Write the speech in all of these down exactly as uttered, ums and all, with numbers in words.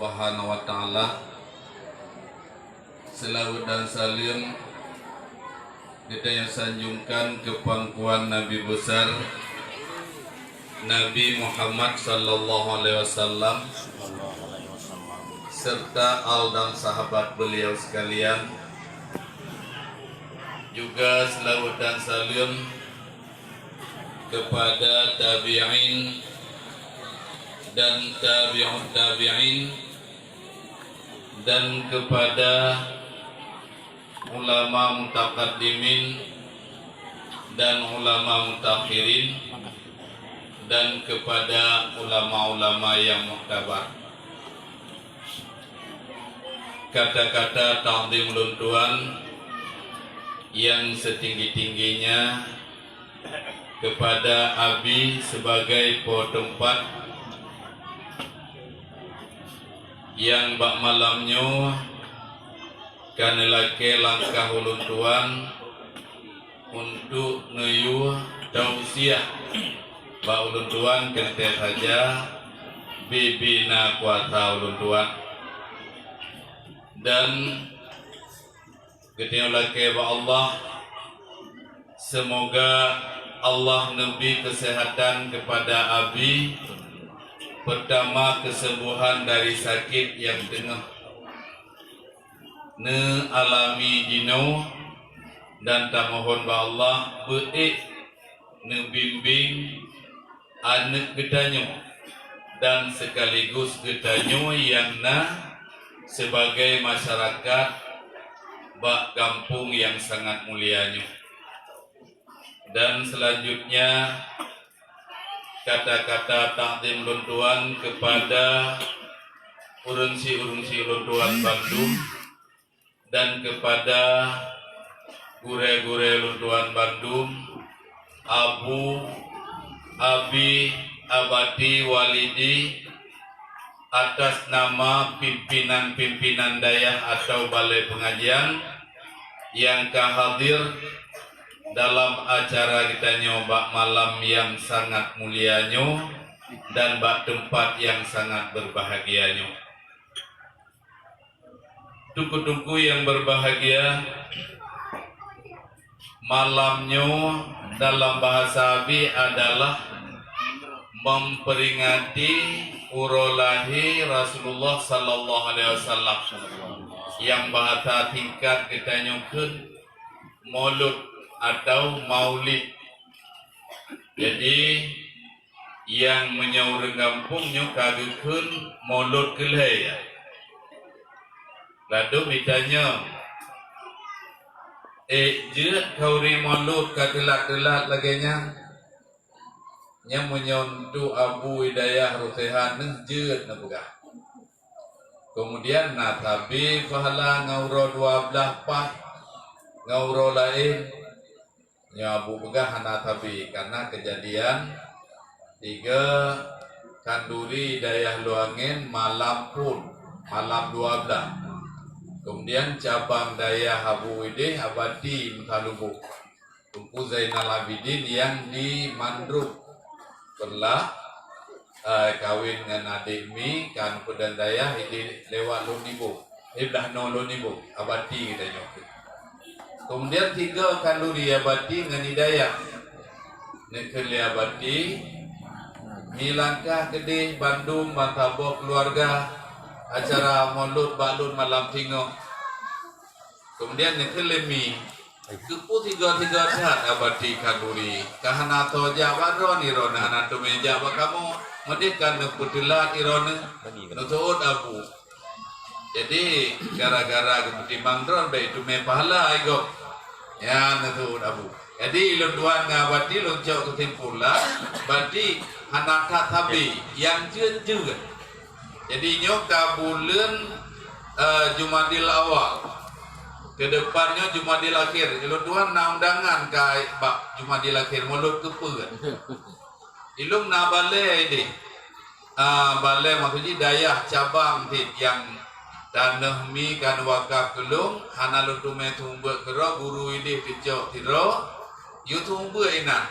Subhanahu wa Ta'ala. Seulaweuet dan saleuem geutanyoe sanjungkan keu pangkuan Nabi Besar Nabi Muhammad sallallahu alaihi wasallam, serta al dan sahabat beliau sekalian. Juga seulaweuet dan saleuem kepada tabi'in dan tabi'ut tabi'in, dan kepada ulama mutaqaddimin dan ulama mutakhirin, dan kepada ulama-ulama yang muktabar. Kata-kata takzim lôn tuan yang setinggi-tingginya kepada Abi sebagai po teumpat nyang bak malam nyoe ka neulakée langkah ulôn tuan untuk neuyue tausiah bak ulôn tuan keu teuh saja, bibi na kuasa ulôn tuan. Dan geutanyoe lakée bak Allah, semoga Allah neubri keuseuhatan keupada Abi, peutama keuseumbuhan dari sakét nyang teungoh neualami jinoe, dan tamohon bak Allah beuék neubimbéng aneuëk geutanyoe dan sekaligus geutanyoe nyang na sibagai masyarakat bak gampông nyang sangat mulia nyoe. Dan selanjutnya, kata-kata takzim lôn tuan kepada ureuëng si-ureuëng si lôn tuan bandum dan kepada gurée-gurée lôn tuan bandum, Abu, Abi, Abati, Walidi, atas nama pimpinan-pimpinan dayah atau balai pengajian nyang ka hadir dalam acara geutanyoe bak malam nyang sangat mulia nyoe dan bak teumpat nyang sangat berbahagia nyoe. Teungku-teungku nyang berbahagia, malam nyoe dalam bahasa Abi adalah memperingati uroe lahé Rasulullah sallallahu alaihi wasallam, nyang bahasa singkat geutanyoe kheun Maulud atau Maulid. Jadi, nyang meunyoe ureuëng gampông nyoe ka geukheun Maulud keu lhée, ya. Ladôm itanyong, "Eh, jeuet khauri Maulud ka teulat-teulat lagée nyan?" Nyan meunyoe untuk Abu Hidayah Rusaihan neuh jeuet neupeugah. Kemudian na sabe pahala ngon uroe dua blaih paih ngon uroe laén. Nyoe Abu peugah hana sabe, karena kejadian tiga khanduri dayah Luangen malam phon, malam dua blaih. Kemudian cabang dayah Abu ideh Abati Meusaluboh, Teungku Zainal Abidin nyang di Mandruk peureulak, eh, kawen ngon adek mi, kan peudong dayah ideh lewat Lhôknibông. Eh, blaih noe Lhôknibông, Abati geutanyoe. Kemudian tiga khanduri Abati ngon Hidayah. Neukheun lé Abati, mi langkah keudeh bandum bansaboh keuluwarga acara Maulud bak lôn malam singoh. Kemudian neukheun lé mi, keupeue tiga-tiga that Abati khanduri, ka hana toe jak bak droeneuh, droeneuh hana teumé jak bak kamoe, meudeh ka neupeuteulat droeneuh, neuseuôt Abu. Jadi, gara-gara geupeutimang droe bèk teumé pahala gob. Nyan neuseuôt Abu. Jadi, lôn tuan ngon Abati lôn cok keusimpulan, Abati hana that sabe nyang jeuet-jeuet. Jadi, nyoe ka buleuen, eh, Jumadil Awal. Keudepan nyoe Jumadil Akhir. Lôn tuan na undangan ka bak Jumadil Akhir, mulod keupeue. Ilôn na balè ideh. Ah, balè maksud jih dayah cabang cit nyang tanoh mi ka neuwakaf keu lôn, hana lôn teumé seumeubeuet keudroe, guru ideh teucok sidroe, yue seumeubeuet inan.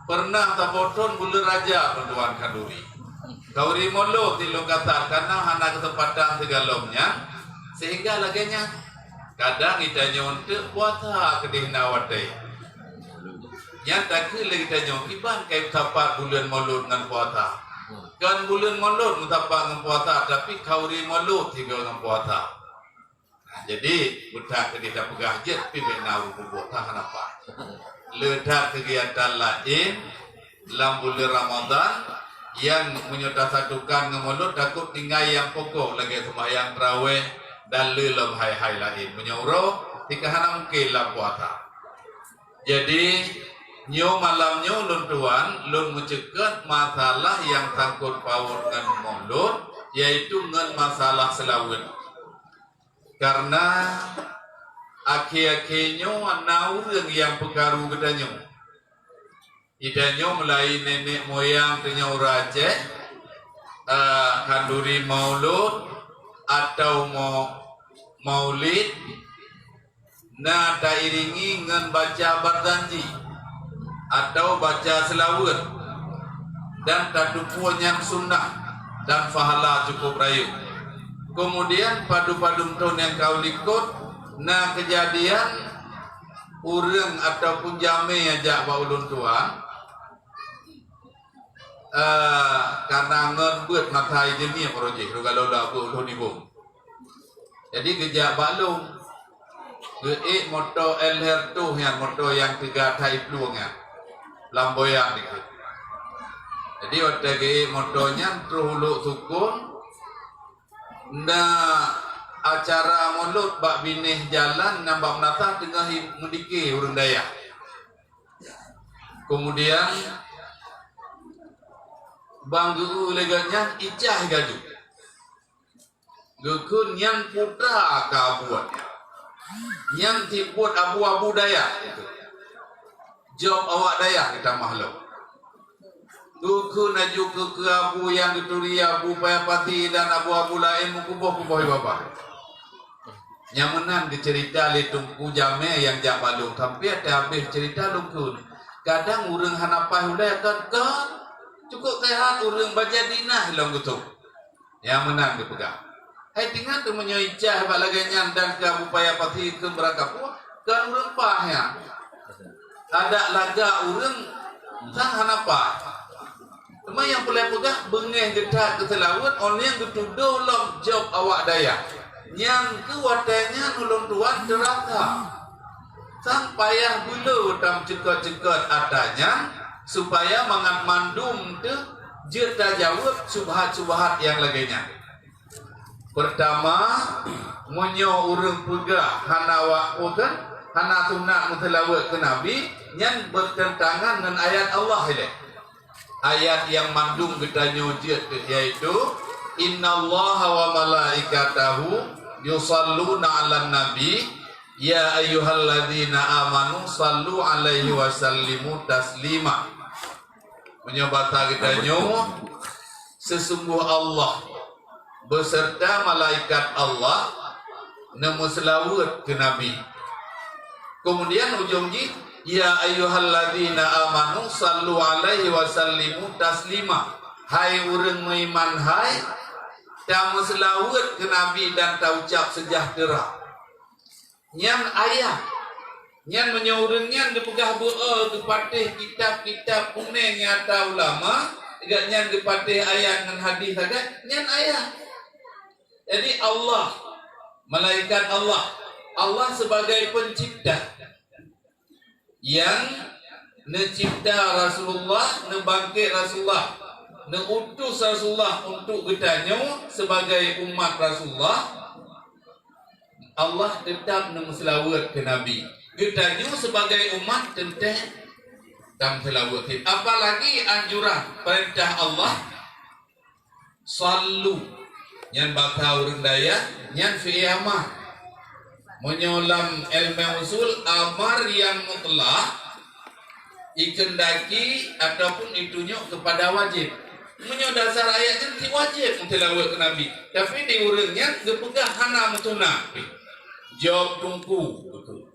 Peureunah saboh thon buleuen Rajab lôn tuan khanduri. Khauri Maulud di lôn kasar, karena hana keuseumpatan sigohlom nyan, sehingga lagée nyan. Kadang geutanyoe eunteuk puasa keudeh na watée. Nyan takheun lé geutanyoe, kiban ka meusapat buleuen Maulud ngon puasa. Kon buleuen Maulud meusapat ngon puasa, tapi khauri Maulud sigoe ngon puasa. Jadi, beuthat keudeh tapeugah jeuet pih bèk na ureuëng peubuet, hana paih. Le that keugiatan laén lam buleuen Ramadhan nyang meunyoe tasatukan ngon Maulud, takot tinggai nyang pokok lagée seumayang tarawih dan le lom hai-hai laén. Meunyoe uroe, tika hana mungken lam puasa. Jadi, nyoe malam nyoe lôn tuan, lôn meuceukeut masalah nyang sangkot paut ngon Maulud, yaitu ngon masalah seulaweuet. Karena akhé-akhé nyoe na ureuëng nyang peukaru geutanyoe. Geutanyoe mulai nenek moyang tanyoe ureuëng Aceh, eh, khanduri maulud atau mau-, maulid, na tairingi ngon baca barzanji atau baca seulaweuet dan tateupeue nyan sunnah dan pahala cukup rayeuk. Keumudian padub-padub thon nyang ka u likot na keujadian ureuëng ataupun jamé jak bak ulôn tuan, eh, karena ngon beuet masa jeumiéh uroe jih, rugalola beuet ulôn ibong. Jadi geujak bak lôn. Geuék moto L R tuh nyan, moto nyang teuga that iplueng nyan. Lam boyang dikeue. Jadi watée geuék moto nyan troh ulok sukon, na acara mulod bak binéh jalan nyang bak meunasah teungoh meudike ureuëng dayah. Keumudian bang geu-eu lé gobnyan icah gaju. Geukheun nyan putra ka buet. Nyan tibuet abu-abu dayah. Jaweueb awak dayah geutamah lom. Geukheun laju keu, keu abu nyang geuturi Abu Paya Pasi dan abu-abu laén meukuboh-kuboh ié babah. Nyang meunan geuceurita lé Teungku jamé nyang jak bak lôn, sampoe teuhabéh ceurita lôn kheun. Kadang ureuëng hana paih ulée kan, kan cukôp seuhat ureuëng bajadinah lom geutoh. Nyang meunan geupeugah. Hai teuingat teuh meunyoe icah bak lagée nyan dan keu Abu Paya Pasi keu beurangkapeue, kon ureuëng paih nyan. Adak lagak ureuëng sang hana paih. Teuma nyang peureulée peugah beungéh geuthat keu seulaweuet, óh lheueh nyan geutudoh lom jaweueb awak dayah. Nyang keu watée nyan ulôn tuan teurasa. Sang payah beulo tameuceukot-ceukot atra nyan, supaya mangat mandum teuh jeuet tajaweueb syubhat-syubhat nyang lagée nyan. Peurtama, meunyoe ureuëng peugah hana wak-, peue kheun, hana sunat meuseulaweuet keu Nabi, nyan beuteuntangan ngon ayat Allah ilée. Ayat nyang mandum geutanyoe jeuet teuh, yaitu, "Innallaha wa malaikatahu yusalluna 'alan nabi, ya ayyuhalladzina amanu sallu 'alaihi wa sallimu taslima." Meunyoe basa geutanyoe, seusunggoh Allah beuseurta malaikat Allah neumeuseulaweuet keu Nabi. Keumudian ujong jih, "Ya ayyuhalladzina amanu sallu 'alaihi wa sallimu taslima." Hai ureuëng meuiman hai, tameuseulaweuet keu Nabi dan taucab seujahteura. Nyan ayat. Nyan meunyoe ureuëng nyan geupeugah beu-e geupatéh kitab-kitab kunéng nyang ata ulama, gobnyan geupatéh ayat ngon hadis sagai, nyan ayat. Jadi Allah, malaikat Allah, Allah sebagai pencipta yang neucipta Rasulullah, neubangkét Rasulullah, neuutus Rasulullah untuk geutanyoe sebagai umat Rasulullah, Allah teutap neumeuseulaweuet keu Nabi. Geutanyoe sebagai umat teuntée tameuseulaweuet. Apalagi anjuran peurintah Allah, "Sallu." Nyan basa ureuëng dayah, nyan fi'il amar. Meunyoe lam ilmu usul, amar nyang mutlak, ikeundaki ataupun itunyok keupada wajéb. Meunyoe dasar ayat nyan ti wajéb meuseulaweuet keu Nabi, tapi di ureuëng nyan geupeugah hana meusunat. Jaweueb teungku, beutôi.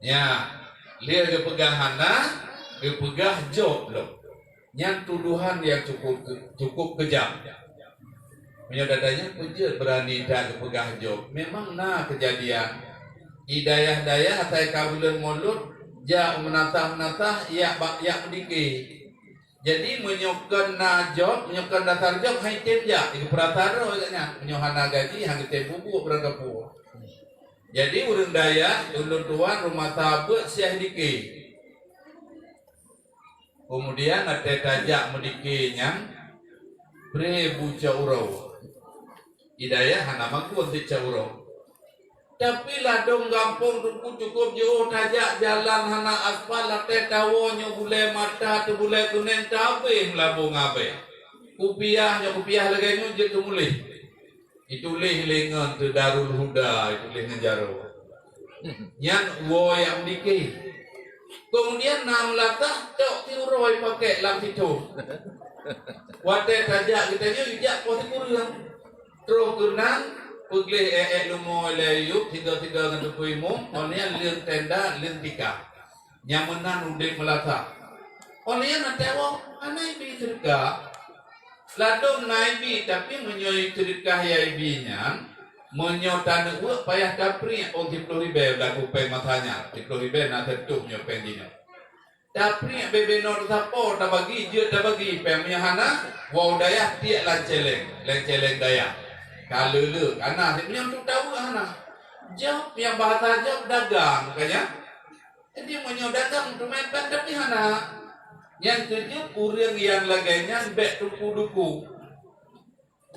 Nya, lheueh geupeugah hana, geupeugah jaweueb lom. Nyan tuduhan nyang cukup, cukup keujam. Meunyoe gata nyan peue jeuet beurani that geupeugah Job, memang na keujadian. Di dayah-dayah asai ka buleuen Molot, jak meunaséh-naséh, jak bak, jak meudike. Jadi, meunyoe kon na Job, meunyoe kon dasar Job, han tem jak, geupeurasa droe gobnyan. Meunyoe hana gaji, han geutem bubuek barang gapeue. Jadi, ureuëng dayah, ulôn tuan, rumoh tabeuet siah dike. Keumudian, watée tajak meudike nyan, pré bu cot uroe. Di dayah hana makot sit cot uroe. Tapi ladôm gampông Teungku cukup jiôh, tajak jalan hana aspal, watée tawoe nyoe bulée mata teubulée keuneng, tabeh meulabong abée. Kupiah nyoe kupiah lagée nyoe jeuet teumuléh. Ituléh lé ngon teuh Darul Huda, ituléh ngon jaroe. Nyan woe nyang meudike. Keumudian na meulatah tok siuroe pakek lam sithôn. Watée tajak geutanyoe, ijak poh sikureueng. Troh keunan, peugleh ék-ék leumo lé Ayub, sigoe-sigoe ngon Teungku Imum, oh nyan leueng tenda, leueng tika. Nyang meunan udeb meulatah. Oh nyan na teuwoe, hana ibi seudeukah. Ladôm na ibi, tapi meunyoe seudeukah nyang ibi nyan, meunyoe taneuk weuek payah tapriek ôn siploh ribée bak kupéng masa nyan. Siploh ribée na seutup nyoe péng jinoe. Tapriek bebe noe sapo tabagi, jeuet tabagi péng, meunyoe hana, woe u dayah tiek lam céléng, lam céléng dayah. Ka le-le, ka na, meunyoe tu taweuek hana. Job, nyang bahasa Job dagang, ka nyan. Jadi, meunyoe dagang teumé péng tapi hana. Nyang keujeuet ureuëng nyang lagée nyan bék teuku-duku.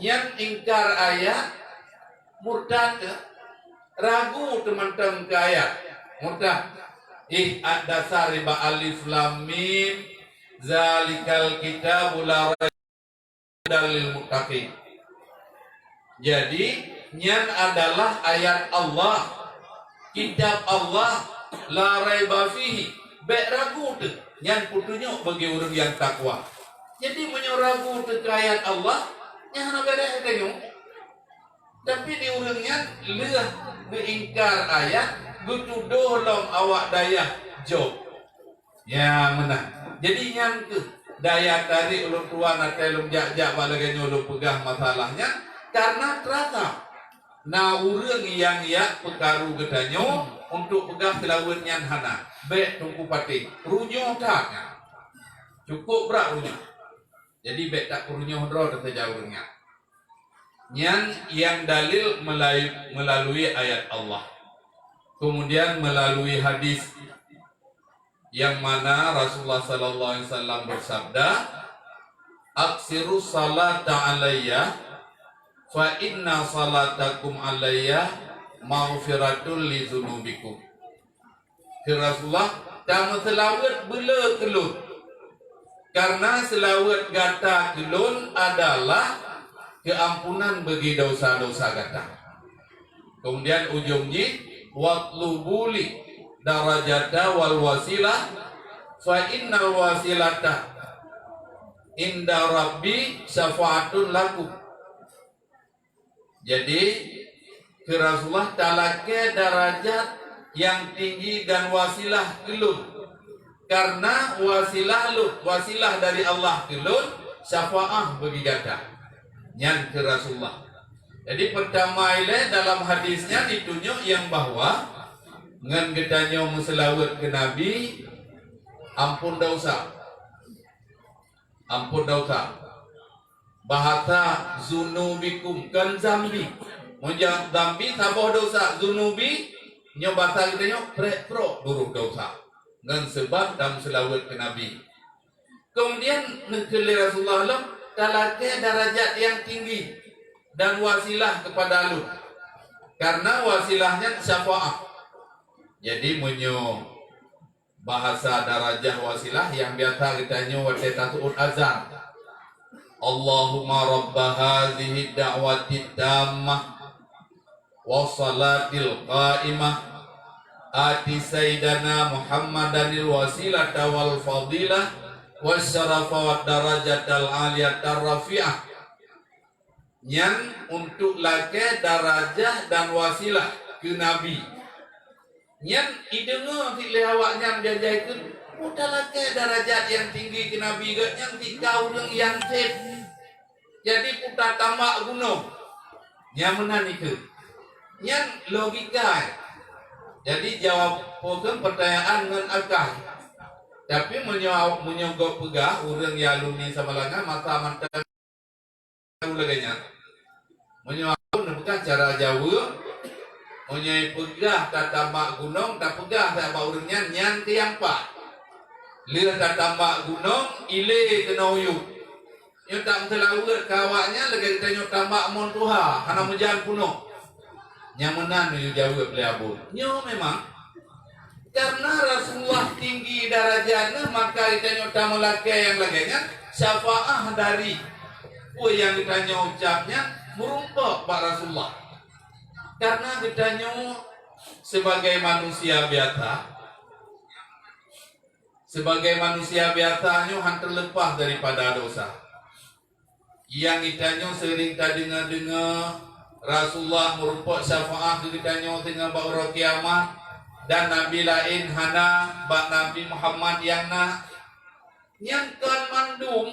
Nyan ingkar ayat, murtad, ragu teumantong keu ayat, murtad. Ih, at dasar iba alif lam mim, zalikal kitabu la raiba hudal lil muttaqin. Jadi, nyan adalah ayat Allah, kitab Allah, la raiba fihi, bék ragu teuh, nyan peutunyok bagi ureuëng nyang takwa. Jadi, meunyoe ragu teuh keu ayat Allah, nyan hana beres tanyoe. Tapi di ureuëng nyan lheueh geuingkar ayat, geutudoh lom awak dayah Job. Ya, meunan. Jadi, nyan keuh daya tarik ulôn tuan, watée lôn jak-jak bak lagée nyoe lôn peugah masalah nyan, karena teurasa na ureuëng nyang jak peukaru geutanyoe untuk peugah seulaweuet nyan hana. Bék tungku patéh. Runyueng that nyan. Cukup brat runyueng. Jadi, bék tak peurunyueng droe teuh saja ureuëng nyan. Nyan nyang dalil melalui, melalui ayat Allah. Kemudian melalui hadis yang mana Rasulullah sallallahu alaihi wasallam bersabda, "Aksiru salata alayya, fa inna salatakum alayya maghfiratul li dzunubikum." Kheun Rasulullah, "Tameuseulaweuet beuleu keu lôn, karena seulaweuet gata keu lôn adalah keuampunan bagi desya-desya gata." Kemudian ujong jih, "Watlubuli darajata wal wasilah, fa innal wasilata inda rabbi syafaatun lakum." Jadi, kheun Rasulullah, "Talakée darajat nyang tinggi dan wasilah keu lôn, karena wasilah lôn, wasilah dari Allah keu lôn, syafaah bagi gata." Nyan kheun Rasulullah. Jadi, peutama ilée dalam hadis nyan jitunyok nyang bahwa ngon geutanyoe meuseulaweuet keu Nabi, ampôn desya. Ampôn desya. Bahasa zunubikum, kon zambi. Meunyoe zambi saboh desya, zunubi, nyoe bahasa geutanyoe prek-prok duroh desya. Ngon seubab tameuseulaweuet keu Nabi. Kemudian neukheun lé Rasulullah lom, talakée darajat nyang tinggi dan wasilah keupada lôn. Karena wasilah nyan syafaah. Jadi meunyoe bahasa darajah wasilah nyang biasa geutanyoe watée taseuôt azan. Allahumma rabba hadzihi da'wati tammah wa salatil qaimah, ati sayyidana Muhammadanil wasilata wal fadilah, wasyarafa wad darajatal aliyatar rafi'ah. Nyan untuk lakée darajah dan wasilah keu Nabi. Nyan ideungoe cit lé awaknyan jai-jai kheun, Peue talakée darajat nyang tinggi keu Nabi geuh nyang tika ureuëng nyang seb. Jadi peue tatambak gunong. Nyang meunan ikeu. Nyan logika. Jadi jaweueb peukeuh peutanyaan ngon akai. Tapi meunyoe, meunyoe gob peugah ureuëng nyang alumni Samalanga masa mantong lagée nyan. Meunyoe aku neupeugah cara jaweueb, meunyoe peugah tatambak gunong, tapeugah that bak ureuëng nyan, nyan keuh nyang pat. Lheueh tatambak gunong, ilée keunoe uyueb. Nyoe tameuseulaweuet keu awaknyan lagée geutanyoe tambak mon tuha, hana meujan peunoh. Nyang meunan neuyue jaweueb lé Abon. Nyoe memang, karena Rasulullah tinggi darajatnya, maka geutanyoe tameulakée nyang lagée nyan, syafaah dari peue nyang geutanyoe ucab nyan meurumpok bak Rasulullah. Karena geutanyoe sebagai manusia biasa, sebagai manusia biasa nyoe han teuleupah daripada dosa. Nyang geutanyoe seuring tadeungoe-deungoe Rasulullah meurumpok syafaat keu geutanyoe teungoh bak uroe kiamat, dan nabi laén hana bak Nabi Muhammad nyang na. Nyan kon mandum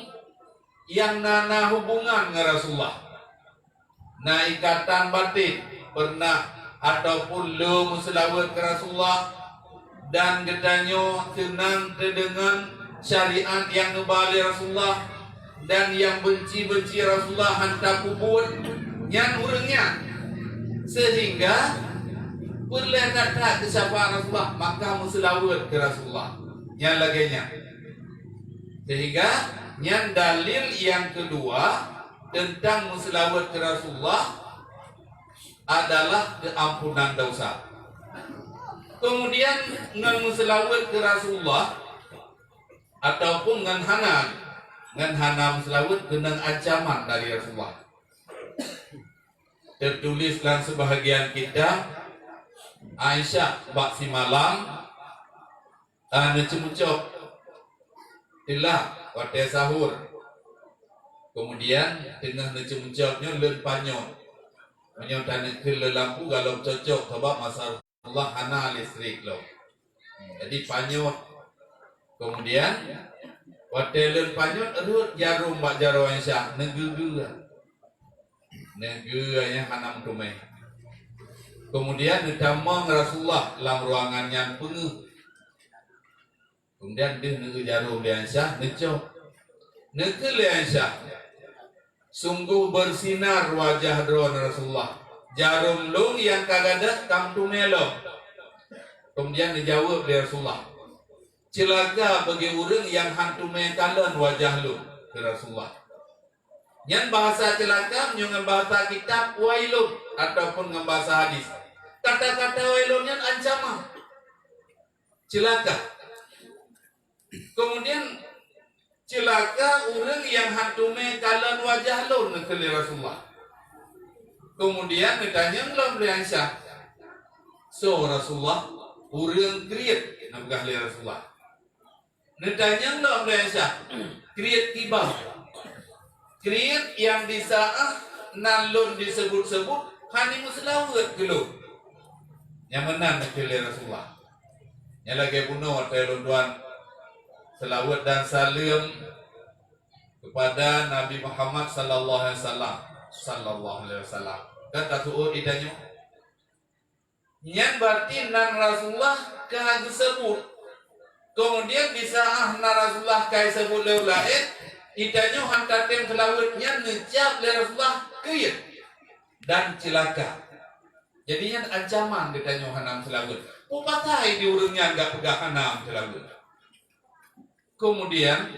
nyang na, na hubungan ngon Rasulullah. Na ikatan batin, pernah ataupun le meuseulaweuet keu Rasulullah, dan geutanyoe seunang teudeungon syariat nyang neuba lé Rasulullah, dan nyang benci-benci Rasulullah han tapeubuet, nyan ureuëng nyan. Sehingga peureulée that-that keu syafaat Rasulullah, maka meuseulaweuet keu Rasulullah. Nyan lagée nyan. Sehingga nyan dalil nyang keudua teuntang meuseulaweuet keu Rasulullah adalah keuampunan dosa. Kemudian ngon meuseulaweuet keu Rasulullah ataupun ngon hana, ngon hana meuseulaweuet keunong ancaman dari Rasulullah. Teutuléh lam seubahagian kitab, Aisyah bak simalam, ah, neuceumeucok teulah watée sahur. Keumudian teungoh neuceumeucok nyoe lôn panyöt. Meunyoe taneuk kheun lé lampu galom cocok sabab masa Allah hana listrik lom. Jadi panyöt. Keumudian watée lôn panyöt rhot jarom bak jaroe Aisyah, neugeue-geue. Neugeue nyang hana meuteumé. Keumudian neutamong Rasulullah lam ruangan nyan peungeuh. Keumudian deuh neueu jarom lé Aisyah, neucok. Neukheun lé Aisyah, "Sunggoh beusinar wajah droe Rasulullah. Jarom lôn nyang ka gadôh ka meuteumé lom." Keumudian neujaweueb lé Rasulullah, "Ceulaka bagi ureuëng nyang han teumé kalon wajah lôn," kheun Rasulullah. Nyan bahasa ceulaka, meunyoe ngon bahasa kitab wailun ataupun ngon bahasa hadis. Kata-kata wailun nyan ancaman. Ceulaka. Keumudian, "Ceulaka ureuëng nyang han teumé kalon wajah lôn," kheun lé Rasulullah. Keumudian neutanyong lom lé Aisyah, "Soe Rasulullah?" "Ureuëng kriet," neupeugah lé Rasulullah. Neutanyong lom lé Aisyah, "Kriet kiban?" "Kriet nyang disaáh nan lôn diseubut-seubut hana meuseulaweuet keu lôn." Nyang meunan neukheun lé Rasulullah. Nyan lagée bunoe watée lôn tuan seulaweuet dan saleuem keupada Nabi Muhammad sallallahu alaihi wasallam, sallallahu alaihi wasallam. Kan taseuôt di tanyoe? Nyan berarti nan Rasulullah ka geuseubut. Keumudian disaáh nan Rasulullah ka geuseubut lé ureuëng laén, di tanyoe han tatem seulaweuet nyan neucab lé Rasulullah kriet dan ceulaka. Jadi nyan ancaman geutanyoe hana meuseulaweuet. Peue pasai di ureuëng nyan gak peugah hana meuseulaweuet? Keumudian,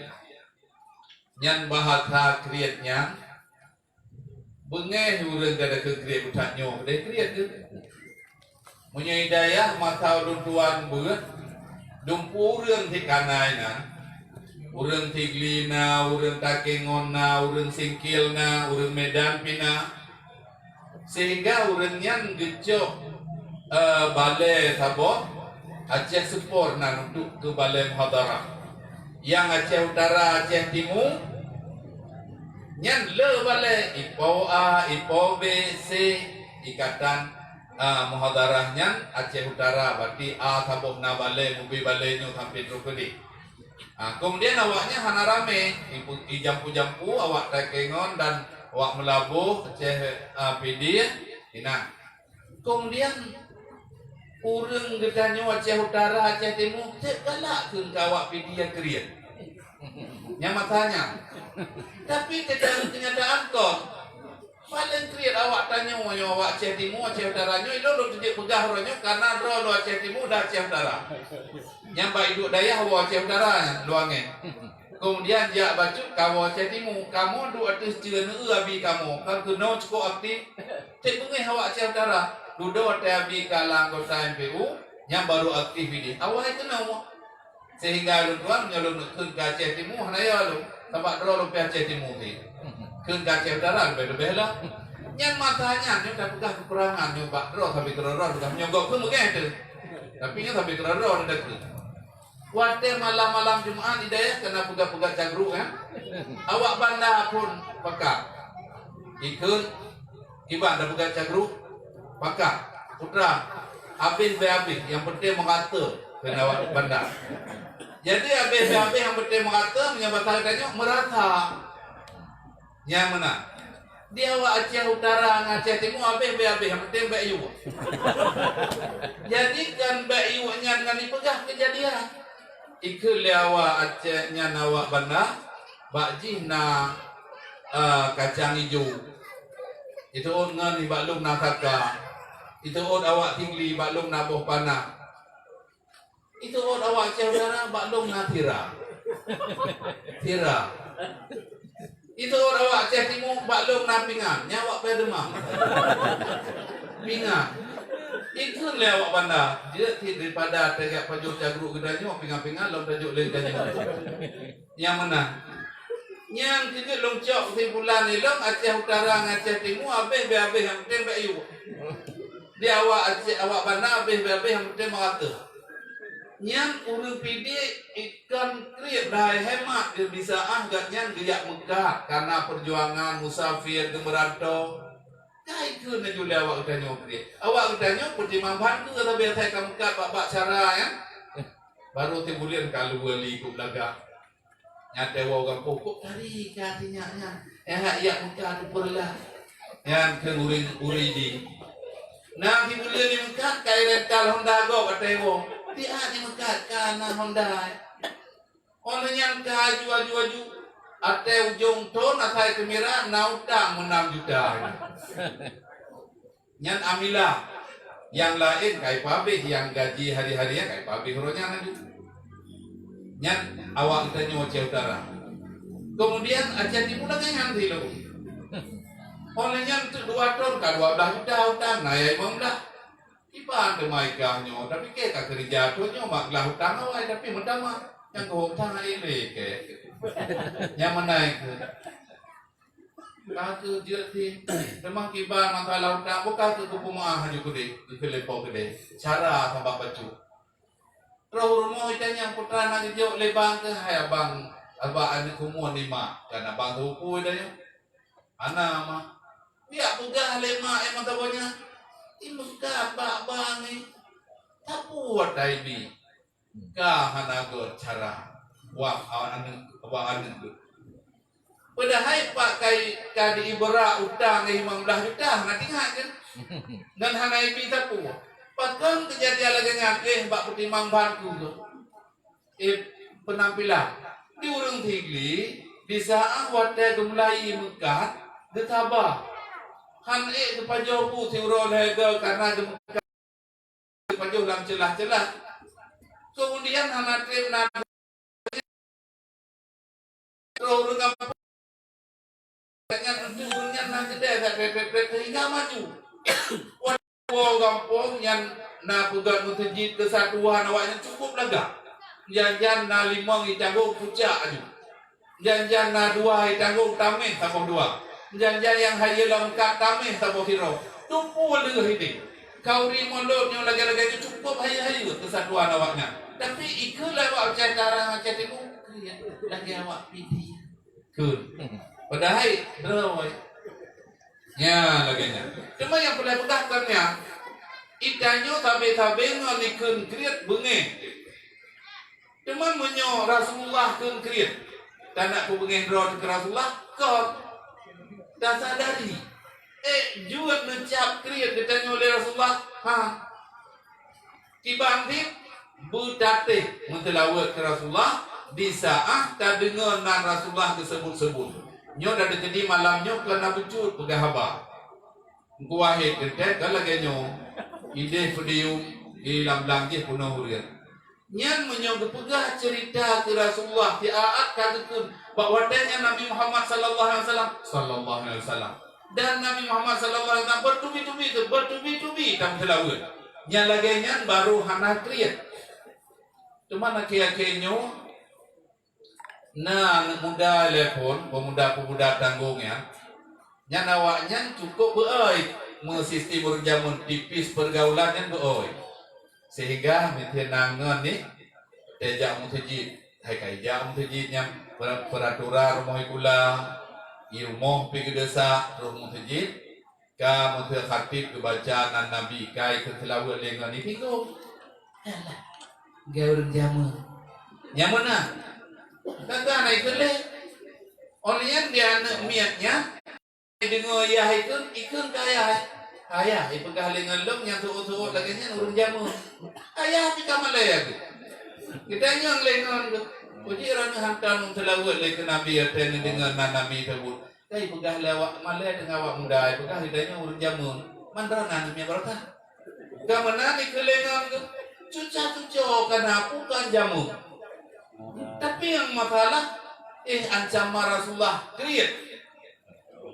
nyan bahasa kriet nyan, beungéh ureuëng ka takheun kriet, beutanyoe deh kriet keuh. Meunyoe di dayah masa ulôn tuan beuet, dumpeue ureuëng sikanai na, ureuëng Sigli na, ureuëng Takengon na, ureuëng Singkil na, ureuëng Medan pih na. Sehingga ureuëng nyan geucok, eh, balée saboh Aceh Seupôt nan untuk keu balée muhadharah. Nyang Aceh Utara, Aceh Timu, nyan le balée, ipo A, ipo B, C, ikatan, eh, muhadharah nyan Aceh Utara, berarti A saboh na balée, mubé balée nyoe sampoe trok keudeh. Ah, kemudian awaknyan hana ramé, ipu-, ijampu-jampu awak Takengon dan awak Meulaboh, Aceh, ah, Pidie, inan. Kemudian ureuëng geutanyoe Aceh Utara, Aceh Timu, cit galak keu awak Pidie kriet. Nyang masa nyan. Tapi secara kenyataan kon, paléng kriet awak tanyoe nyoe, awak Aceh Timu, Aceh Utara nyoe, ilôn lôn jeuet peugah uroe nyoe karena droe lôn Aceh Timu dan Aceh Utara. Nyang bak iduek dayah woe Aceh Utara nyan luwah ngen. Kemudian jak bacut kamoe Aceh Timu, kamoe duek ateueh ceue neueu abi kamoe, ka keunoe cukôp aktif. Cit beungéh awak Aceh Utara, dudoe watée abi ka lam anggota M P U, nyang barô aktif idéh. Awai keunoe. Sehingga lôn tuan, meunyoe lôn kheun keu Aceh Timu, hana yo lôn, sabab droe lôn pih Aceh Timu pih. Kheun keu Aceh Utara leubeh-leubeh lah. Nyan masa nyan, nyoe tapeugah keukurangan nyoe bak droe sabe keudroe-droe, peugah meunyoe gob kheun meugah teuh. Tapi nyoe sabe keudroe-droe teuh kheun. Watée malam-malam Jumat di dayah kana peugah-peugah cagruek, ya. Awak banda pun pakat. Ikheun, kiban tapeugah cagruek, pakat. Putra, habéh beu habéh, nyang penting meurata keu awak banda. Jadi habéh beu habéh, nyang penting meurata, meunyoe basa geutanyoe meurasa. Nyang meunan. Di awak Aceh Utara ngon Aceh Timu habéh beu habéh, nyang penting bèk yuek. Jadi kan bèk yuek nyan ngon ipeugah keujadian. Ikheun lé awak Aceh nyan awak banda, bak jih na, eh, kacang ijo. Iteuôt ngon nibak lôn na saka. Iteuôt awak Sigli bak lôn na boh panah. Iteuôt awak Aceh Utara bak lôn na sira. Sira. Iteuôt awak Aceh Timu bak lôn na pingan. Nyan awak pih deumam. Pingan. Ikheun lé awak banda, jeuet cit daripada tajak pajoh cagruek geutanyoe, pingan-pingan lom tajok lé geutanyoe. Nyang meunan. Nyan keuh jeuet lôn cok keusimpulan ilôn, Aceh Utara ngon Aceh Timu habéh beu habéh, nyang penting bèk yuek. Di awak Aceh, awak banda habéh beu habéh, nyang penting meurata. Nyan ureuëng Pidie ikan kriet dahai hemat geuh bisa ah gobnyan geujak meukat karena peujuangan musafir geumeurantô. Ka ikheun laju lé awak geutanyoe kriet. Awak geutanyoe peutimang ban keu sabe asai ka meukat bak-bak cara nyan. Barô sibuleuen ka luweue li keu lagak. Nyan teuwoe gampông, kok tari ka sinyak nyan. Eh, hak yak meukat tu peureulak. Nyan keu ureuëng-ureuëng di. Na sibuleuen di meukat, ka irental honda gob ateueh woe. Di a di meukat ka na honda. Óh lheueh nyan ka aju, aju, aju. Ateueh ujong thon asai keumira na utang meunam juta. Nyan amilah. Nyang laén ka ipeuhabéh, nyang gaji hari-hari nyan ka ipeuhabéh uroe nyan laju. Nyan awak geutanyoe Aceh Utara. Keumudian Aceh Timu lagée nyan silom. Óh lheueh nyan teuk dua thon ka dua blaih juta utang, na nyang limong blaih. Kiban teuma i kah nyoe, tapi kée ka keurija thon nyoe mak glah utang awai, tapi meutamah. Nyang keu utang ilée kée. Nyang meunan keuh. Ka keuh jeuet sih. Teuma kiban masalah utang, bukon keu geupeumaáh laju keudeh, geukheun lé po keudeh. Cara sabab bacut. Troh rumoh itanyong putra na geujok lé bang keuh, hai abang, abang aneuk umua lima, kan abang teuupu itanyong. Hana, mak. Piyak peugah lé mak nyang meusaboh nyan, "Imeukat bak bang nyoe, sapeue ata ibi? Ka hana göt cara wak aneuk, wak aneuk geuh." Padahai pat kai ka diibra utang limong blaih juta, hana teuingat kan? Ngon hana ibi sapeue. Pakon keujadian lagée nyan, eh, bak peutimang ban keuh. Eh, peunampilan. Di ureuëng Sigli, di saát watée geumulai meukat, geusaba. Han ék geupajoh bu siuroe lhée goe kareuna geumeukat, geupajoh lam ceulah-ceulah. Keumudian hana treb na Ureuëng gampông nyan, ureuëng nyan na keudeh that treb-treb sehingga maju. Watée gampông nyan na peugét meuseujid, keusatuan awaknyan cukup lagak. Jan-jan na limong itanggong pucak aju. Jan-jan na dua itanggong tameh saboh dua. Jan-jan nyang hayeue lam kat tameh saboh sidroe. Tupu lheueh ideh. Khauri mulod nyoe lagée-lagée nyoe cukup hayeue-hayeue keusatuan awaknyan. Tapi ikheun lé awak Aceh Utara, Aceh Timu, lagée awak Pidie. Kheun. Padahai droe. Nya lagée nyan. Cuma nyang peureulée peugah kon nyan, itanyoe sabe-sabe ngon ikheun kriet beungéh. Teuma meunyoe Rasulullah kheun kriet, tanak kubeungéh droe keu Rasulullah, kon tasadari. Eh, jeuet neucab kriet geutanyoe lé Rasulullah? Ha. Kiban dit beutatéh meuteulaweuet keu Rasulullah, di saát tadeungoe nan Rasulullah geuseubut-seubut. Nyoe dan teukeudi malam nyoe kon na beucut peugah haba. Meukuwahét geuntét ka lagée nyoe, idéh podium di lam blang jih peunoh ureuëng. Nyan meunyoe geupeugah ceurita keu Rasulullah siat ka geukheun bak watée nyan Nabi Muhammad sallallahu alaihi wasallam, sallallahu alaihi wasallam. Dan Nabi Muhammad sallallahu alaihi wasallam bertubi-tubi, bertubi-tubi tameuseulaweuet. Nyan lagée nyan barô hana kriet. Teuma akhé-akhé nyoe na aneuëk muda lé phon, pemuda-pemuda tanggong nyan. Nyan awaknyan cukup beu-oi meusistem ureuëng jameun, tipis pergaulan nyan beu-oi. Sehingga meuteunang ngon ni, teuh jak meuseujid, hai ka ijak meuseujid nyang per-, peraturan rumoh ikula, i rumoh pi geudeusak, troh meuseujid, ka meuteukhatib geubaca nan Nabi, ka ikheun seulaweuet lé ngon itinggung. Alah, gaya ureuëng jameun. Nyan meunan. Ka-ka na ikheun lé. Óh lheueh nyan di aneuëk miet nyan, Deungoe yah ikheun, ikheun keu ayah. Ayah, ipeugah lé ngon lôn nyang seuôt-seuôt lagée nyan ureuëng jameun. Ayah pih ka malée aku. Geutanyoe lé ngon geuh. Puji droeneueh hantom seulaweuet lé keu Nabi, watée neudeungoe nan Nabi teubuet. Ka ipeugah lé awak malée teungoh awak muda, ipeugah geutanyoe ureuëng jameun. Man droeneueh aneuk miet barokah. Ka meunan ikheun lé ngon geuh. Cuca-cuco kana bukan jameun. Tapi nyang masalah, eh, ancaman Rasulullah kriet.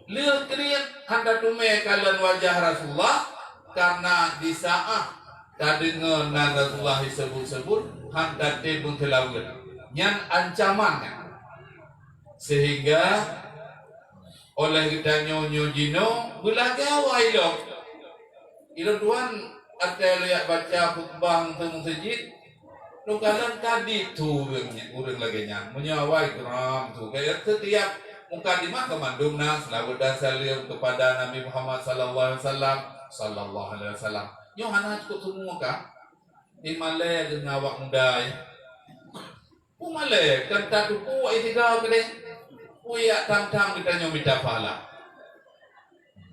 Lheueh kriet hana teumé kalon wajah Rasulullah, karena di saat tadeungoe nan Rasulullah jiseubut-seubut, hana tatem meuteulaweuet. Nyan ancaman nyan. Sehingga oleh geutanyoe nyoe jinoe beulagée awai lom. Ilôn tuan, watée lôn jak baca khutbah u meuseujid, lôn kalon ka dithu ureuëng nyan, ureuëng lagée nyan. Meunyoe awai geram tho, kaya setiap mukadimah ka mandum na seulaweuet dan saleuem keupada Nabi Muhammad sallallahu alaihi wasallam, sallallahu alaihi wasallam. Nyoe hana cukup teuma ka? Di malée deungon awak muda, ya. Peue malée, kan tateupeue itigau keudeh. Peue jak tham-tham geutanyoe mita pahala.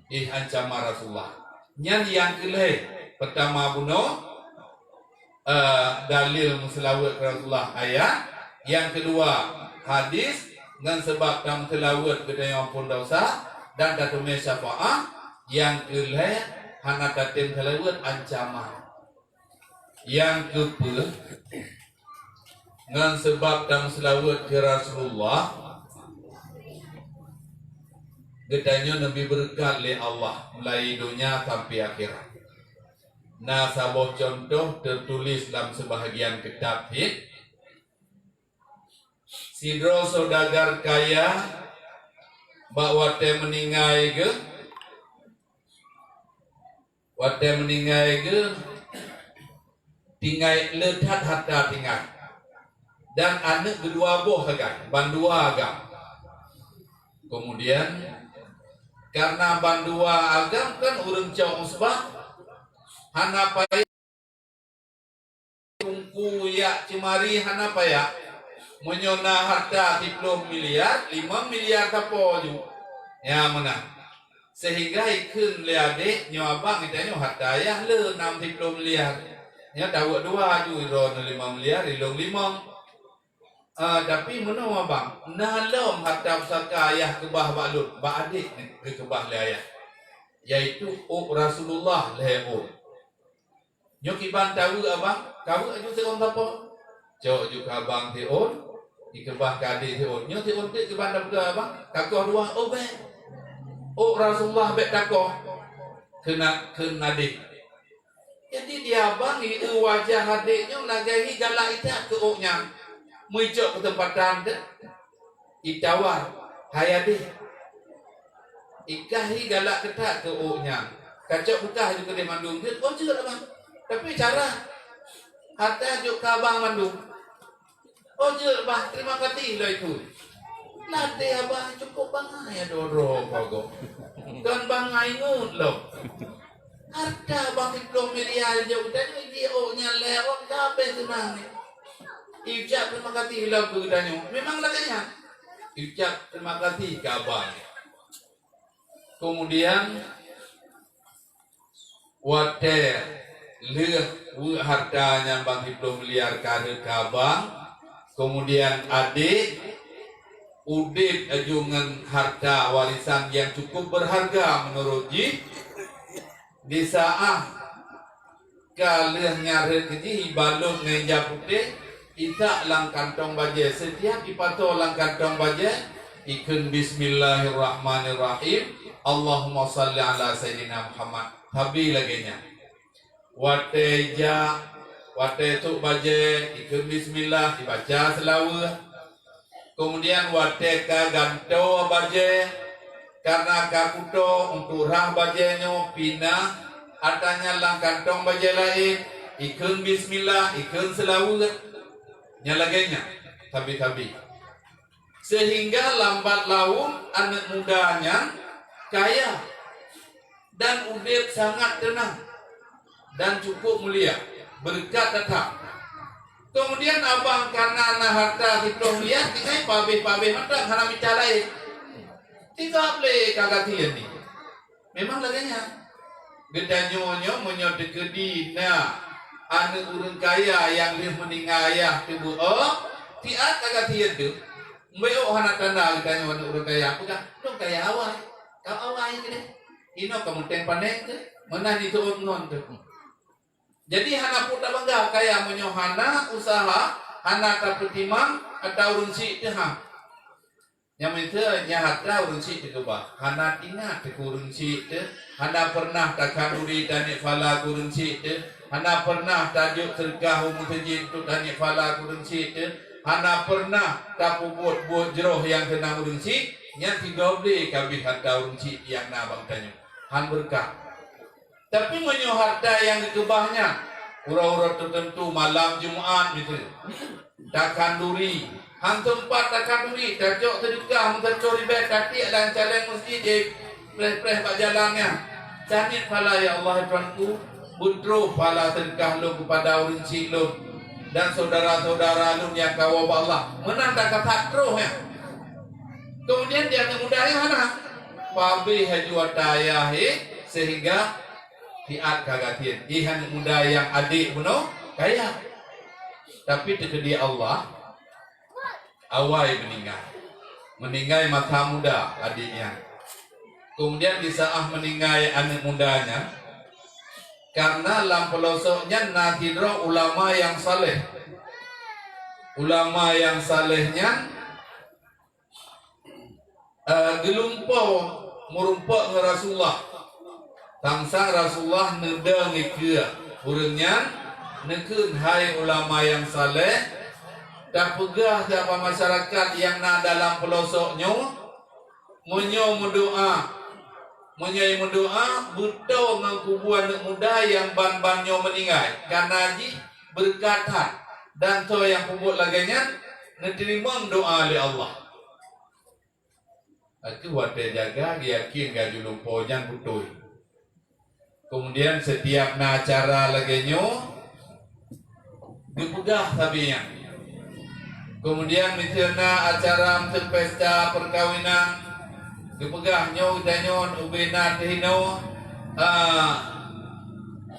Ih, ancaman Rasulullah. Nyan nyang keulhée. Peutama bunoe, eh, dalil meuseulaweuet keu Rasulullah ayat. Nyang keudua, hadis, ngon seubab tameuseulaweuet geutanyoe amphon desya dan tateumé syafaat. Nyang keulhée, hana tatem seulaweuet, ancaman. Nyang keupeuet, ngon seubab tameuseulaweuet keu Rasulullah, geutanyoe neubi beureukat lé Allah mulai donya sampai akhirat. Na saboh cuntoh teutuléh lam seubahagian kitab hit, sidroe saudagar kaya bak watée meuninggai geuh, Watée meuninggai geuh, tinggai le that harta tinggai. Dan aneuëk geudua boh sagai, bandua agam. Kemudian, karena bandua agam kan ureuëng cok usbah, hana payah Teungku jak ceumari hana payah. Meunyoe na harta siploh miliar, limong miliar sapo ju. Nyan meunan. Sehingga ikheun lé adék, "Nyoe abang, geutanyoe harta ayah le nam siploh miliar. Nyoe tawök dua ju, droeneuh limong miliar, ilôn limong." Ah, tapi meunoe abang, na lom harta pusaka ayah keubah bak lôn, bak adék geukeubah lé ayah, yaitu ôk Rasulullah lhée ôn. Nyoe kiban tawök abang, kawök aju siôn sapo. Cok ju keu abang siôn, ikeubah keu adék siôn. Nyoe siôn teuk kiban tapeugah abang, kakoh dua, oh bék. Ôk Rasulullah bék takoh keu na-, keu adék. Jadi di abang ieu wajah adék nyoe lagée hi galak itak keu ôk nyan. Meuicok keuseumpatan teuh. Itawar, hai adék. Ikah hi galak keutak keu ôk nyan. Kacok beukah ju keudeh mandum jeuet, oh jeuet abang. Tapi cara harta jok keu abang mandum. Oh jeuet bah, terima kasih loi keu. Ladée abang cukup bangai droe-droe keu gob. Kon bangai ngeut lom. Harta bang siploh miliar jok, dan di ôk nyan lewat ka habéh seunang ni. Ucap terima kasih lom keu geutanyoe. Memang lagèe nyan. Ucap terima kasih keu abang. Kemudian, watèe lheueh weuek harta nyan bak siploh miliar ka rhot keu abang, kemudian adék udép laju ngon harta warisan nyang cukup berharga menurut jih, di saat ka lheueh nyan rhot keu jih, ibalot ngon ija putéh, itak lam kantong bajèe. Setiap ipasoe lam kantong bajèe, ikheun bismillahirrahmanirrahim, Allahumma shalli ala sayyidina Muhammad. Sabe lagèe nyan. Watèe ija, watèe sôk bajèe, ikheun bismillah, ibaca seulaweuet. Kemudian watèe ka gantoe bajèe, karena ka kuto untuk rhah bajèe nyoe pinah, atra nyan lam kantong bajèe laén, ikheun bismillah, ikheun seulaweuet. Nyang lagèe nyan, sabe-sabe. Sehingga lambat laun aneuk muda nyan kaya dan udép sangat teunang dan cukup mulia, beureukat that. Kemudian abang kana na harta siploh miliar, tinggai pabéh-pabéh mantong, hana mita laén. Tinggai lé ka gasien nyoe. Memang lagèe nyan. Geutanyoe nyoe meunyoe teukeudi na aneuk ureueng kaya nyang lheueh meuninggai ayah teuh beu-o, siat ka gasien teuh. Mbek hana tanda geutanyoe aneuk ureueng kaya, peugah, "Lôn kaya awai, ka awai keudeh. Inoe ka meuteumèe panèng teuh, meunan jiteuôt ngon teuh." Jadi hana peue tabangga kaya meunyoe hana useuha, hana tapeutimang atra ureueng syiek teuh, ha. Nyang meuteumèe nyan atra ureueng syiek teuh keubah, hana ingat keu ureueng syiek teuh, hana peureunah takhanduri taneuk phala keu ureueng syiek teuh, hana peureunah tajok seudeukah u meuseujid untuk taneuk phala keu ureueng syiek teuh, hana peureunah tapeubuet buet jroh nyang keunong ureueng syiek, nyan sigoe lé ka abéh harta ureueng syiek nyang na bak tanyoe. Han beureukat. Tapi meunyoe harta nyang geukeubah nyan, uroe-uroe teuteuntu malam Jumat miseue, takhanduri, han teumpat takhanduri, tacok seudeukah meusacoe ribèe, tatiek lam caleng meuseujid, jipreh-preh bak jalan nyan. Camiet phala, "Ya Allah, ya Tuhanku, beutroh phala seudeukah lôn keupada ureueng syiek lôn dan syedara-syedara lôn nyang ka woe bak Allah." Meunan ka that troh nyan. Kemudian di aneuk muda nyan hana, pabéh laju atra ayah, eh, sehingga siat ka gasien. Ih, aneuk muda nyang adék bunoe kaya. Tapi teukeudi Allah, awai meuninggai. Meuninggai masa muda adék nyan. Kemudian di saat meuninggai aneuk muda nyan, karena lam peulosok nyan na sidroe ulama nyang saleh. Ulama nyang saleh nyan eh, geulumpoe meurumpok ngon Rasulullah. Sang-sang Rasulullah neudong dikeue ureueng nyan, neukheun, "Hai ulama nyang saleh, tapeugah keu masyarakat nyang na dalam peulosok nyoe, meunyoe meudoa, meunyoe meudoa, beutoe ngon kubu aneuk muda nyang ban-ban nyoe meuninggai, kareuna jih beureukat that, dan soe nyang peubuet lagèe nyan neuteurimong doa lé Allah." Ateueh watèe jaga, geuyakén laju lumpoe nyan beutôi. Kemudian setiap na acara lagèe nyoe, geupeugah sabe nyan. Kemudian miseue na acara miseue pesta perkawinan, geupeugah nyoe geutanyoe ubé na teuhinoe, ah,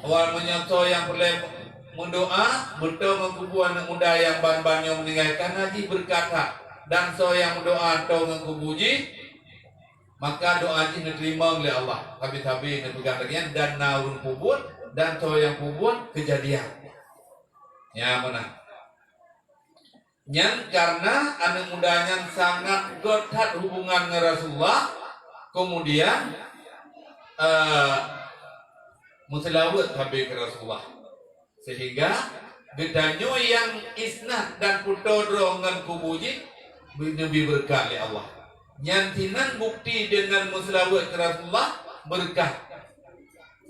awai meunyoe soe nyang peureulèe meudoa, beutoe ngon kubu aneuk muda nyang ban-ban nyoe meuninggai, kareuna jih beureukat that. Dan soe nyang meudoa toe ngon kubu jih, maka doa jih neuteurimong lé Allah. Sabe-sabe neupeugah lagèe nyan, dan na ureueng peubuet, dan soe nyang peubuet keujadian. Nyan meunan. Nyan kareuna aneuk muda nyan sangat göt that hubungan ngon Rasulullah, kemudian, eh, meuseulaweuet sabe keu Rasulullah. Sehingga geutanyoe nyang isnad dan peutoe droe ngon kubu jih, neubi beureukat lé Allah. Nyan sinan bukti deungon meuseulaweuet keu Rasulullah beureukat.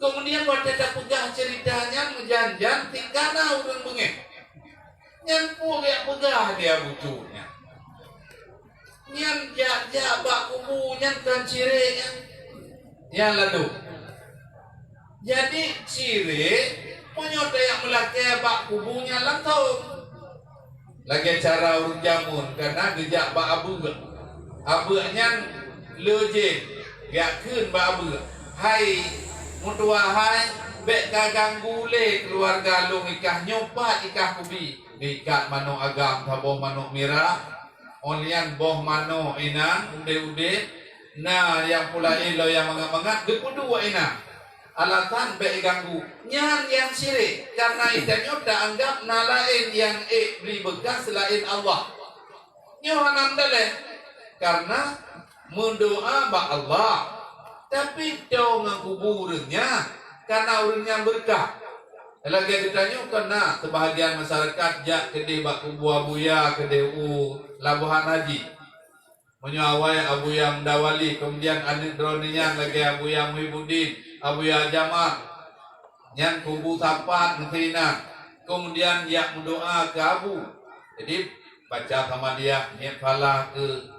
Kemudian watèe tapeugah ceurita nyan meujan-jan, sika na ureueng beungèh. Nyan peue geujak peugah di Abu Cu nyan. Nyan jak-jak bak kubu nyan kon cirek nyan. Nyan ladôm. Jadi cirek, meunyoe tajak meulakèe bak kubu nyan langsông. Lagée cara ureuëng jameun ka na geujak bak abeuk. Abeuk nyan le jén geujak kheun bak abeuk, "Hai meutuwah hai, bék kaganggu lé keuluwarga lôn ikah nyoe pat ikah kubi." Geuikat manök agam saboh manök mirah, óh lheueh nyan boh manök inan udeb-udeb, na nyang peulaén lom nyang mangat-mangat geupeuduek inan. Alasan bék iganggu. Nyan nyang syirik, kareuna geutanyoe taanggab na laén nyang ék bri beukah seulaén Allah. Nyoe hana meudaléh, kareuna meudoá bak Allah, tapi toe ngon kubu ureuëng nyan, kareuna ureuëng nyan beureukat. Lagée geutanyoe kon na seubahagian masyarakat jak keudeh bak kubu Abuya keudeh u Labuhan Haji. Meunyoe awai Abuya Mudawali, keumudian aneuëk droeneuh nyan lagée Abuya Muhibuddin, Abuya Jamal, nyan kubu sapat meusinan, keumudian jak meudoá keu Abu. Jadi baca Samadiyah, niet pahala keu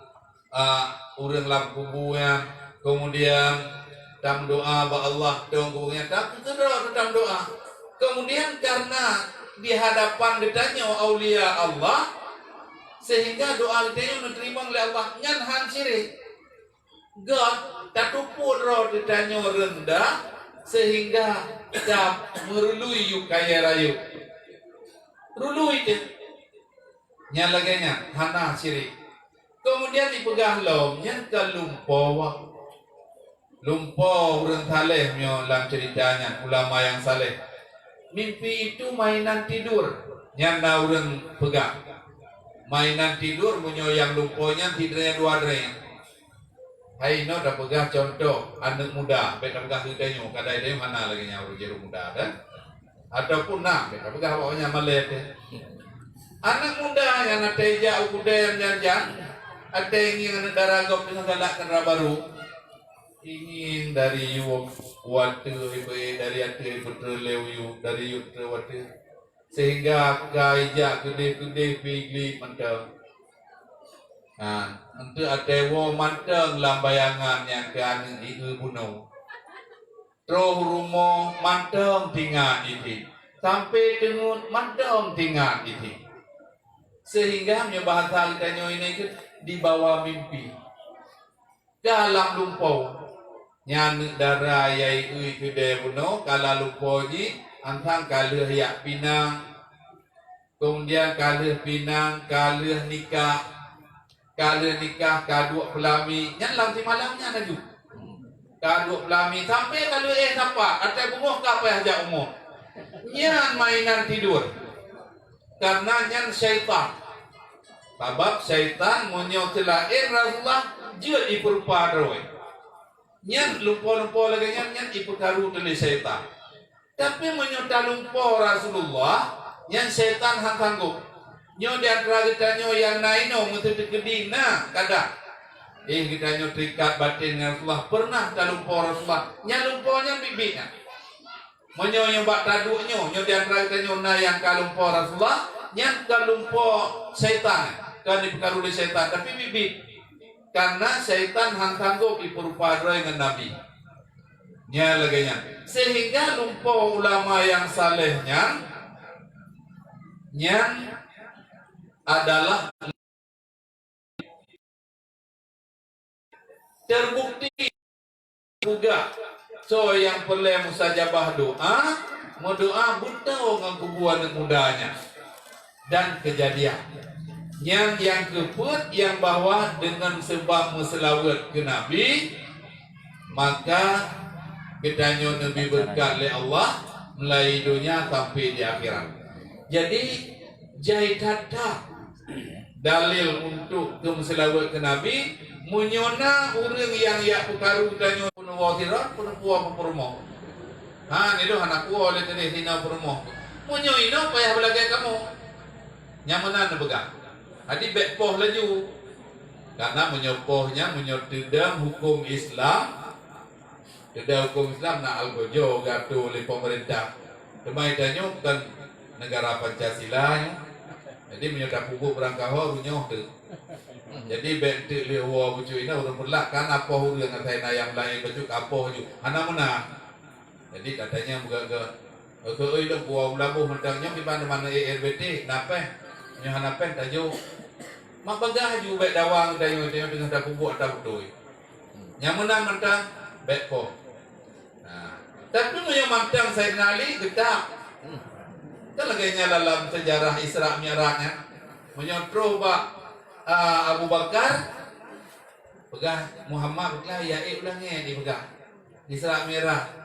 a, ureuëng lam kubu nyan, keumudian tameudoá bak Allah, dong kubu nyan, tapi keudroe tameudoá. Keumudian kareuna di hadapan geutanyoe aulia Allah, sehingga doá geutanyoe neuteurimong lé Allah, nyan han syirik. Göt tatupue droe geutanyoe reundah, sehingga tameurului yub kayée rayeuk. Rului teuh. Nyan lagée nyan, hana syirik. Keumudian jipeugah lom, nyan ka lumpoe. Lumpoe ureuëng saleh meunyoe lam ceurita nyan, ulama nyang saleh. Mimpi itu mainan tidur, nyan na ureuëng peugah. Mainan tidur meunyoe nyang lumpoe nyan sidroe dua droe. Hai inoe tapeugah cuntoh aneuëk muda, bék tapeugah keu tanyoe, kadai tanyoe hana lagée nyan ureuëng jerôk muda, kan? Ataupun na, bék tapeugah awak nyan malée teuh. Aneuëk muda nyang até jak u keudée jan-jan, até ngieng aneuëk dara gob teungoh galak keuneura barô. Ngieng dari yub u ateueh, dari ateueh peutrön lé u yub, dari yub trön u ateueh. Sehingga ka ijak keudeh-keudeh pih glip mantong. Ha, eunteuk até woe mantong lam bayangan nyang keu aneuëk jieu bunoe. Troh rumoh mantong tingat jih, sampoe teungeut mantong tingat jih. Sehingga meunyoe bahasa geutanyoe ini ke dibawa mimpi. Ka lam lumpoe. Nyan aneuëk dara nyang jieu keudeh bunoe ka lam lumpoe jih, ansan ka lheueh jak pinang. Keumudian ka lheueh pinang, ka lheueh nikah. Ka lheueh nikah, ka duek peulami. Nyan lam simalam nyan laju. Ka duek peulami, sampoe ka lheueh éh sapat, até beungoh ka payah jak umu. Nyan mainan tidur. Kareuna nyan syaitan. Sabab syaitan meunyoe teulaén Rasulullah, jeuet jipeurupa droe. Nyan lumpoe-lumpoe lagée nyan, nyan jipeukaru teulé syaitan. Tapi meunyoe talumpoe Rasulullah, nyan syaitan han sanggop. Nyoe di antara geutanyoe nyang na inoe meuseuti keudina kadang. Eh, geutanyoe terikat batin ngon Rasulullah, peureunah talumpoe Rasulullah. Nyan lumpoe nyan biet-biet nyan. Meunyoe nyoe bak taduek nyoe, nyoe di antara geutanyoe na nyang ka lumpoe Rasulullah, nyan ka lumpoe syaitan, ka jipeukaru lé syaitan, tapi biet-biet. Kareuna syaitan han sanggop jipeurupa droe ngon Nabi. Nyan lagée nyan. Sehingga lumpoe ulama nyang saleh nyan, nyan adalah terbukti juga soe nyang peureulée mustajabah doá, meudoá beutôi ngon kubu aneuëk muda nyan. Dan keujadian. Nyan nyang keupeuet nyang bahwa deungon seubab meuseulaweuet keu Nabi, maka geutanyoe neubri beureukat lé Allah meulayeue donya sampai di akhirat. Jadi, jai that-that dalil untuk keu meuseulaweuet keu Nabi, meunyoe na ureuëng nyang jak peukaru tanyoe peunuwoe sidroe, peunuwoe peurumoh. Ha, nyoe hana kuwoe lé teuh sinoe peurumoh. Meunyoe inoe payah beulagée kamoe. Nyang meunan neupeugah. Jadi bék poh laju. Karena meunyoe poh nyan, meunyoe teudong huköm Islam, teudong huköm Islam na algojo geuatô lé pemerintah. Teuma tanyoe kon negara Pancasila nyoe. Jadi meunyoe tapeubuet beurangkaho, runyuh teuh. Jadi bék teuk lé woe bucuk inoe ureuëng peulak kan apoh ureuëng asai na nyang laén bacut ka apoh ju. Hana meunan. Jadi katanya meuga-ga, "Oke, oi, lôn kuwoe meulaboh mantong nyoe kiban mana E R B T, na péh?" Nyoe hana péng tajok. Mak bagah ju bék dawa geutanyoe, tanyoe teungoh tapeubuet ata beutôi. Nyang meunan mantong bék po. Nah, tapi meunyoe mantong Saidina Ali geutap. Kan lagée nyan dalam sejarah Isra Mi'raj nyan. Meunyoe troh bak, ah, Abu Bakar, peugah Muhammad, peugah ya ék ulangée dipeugah. Isra Mi'raj.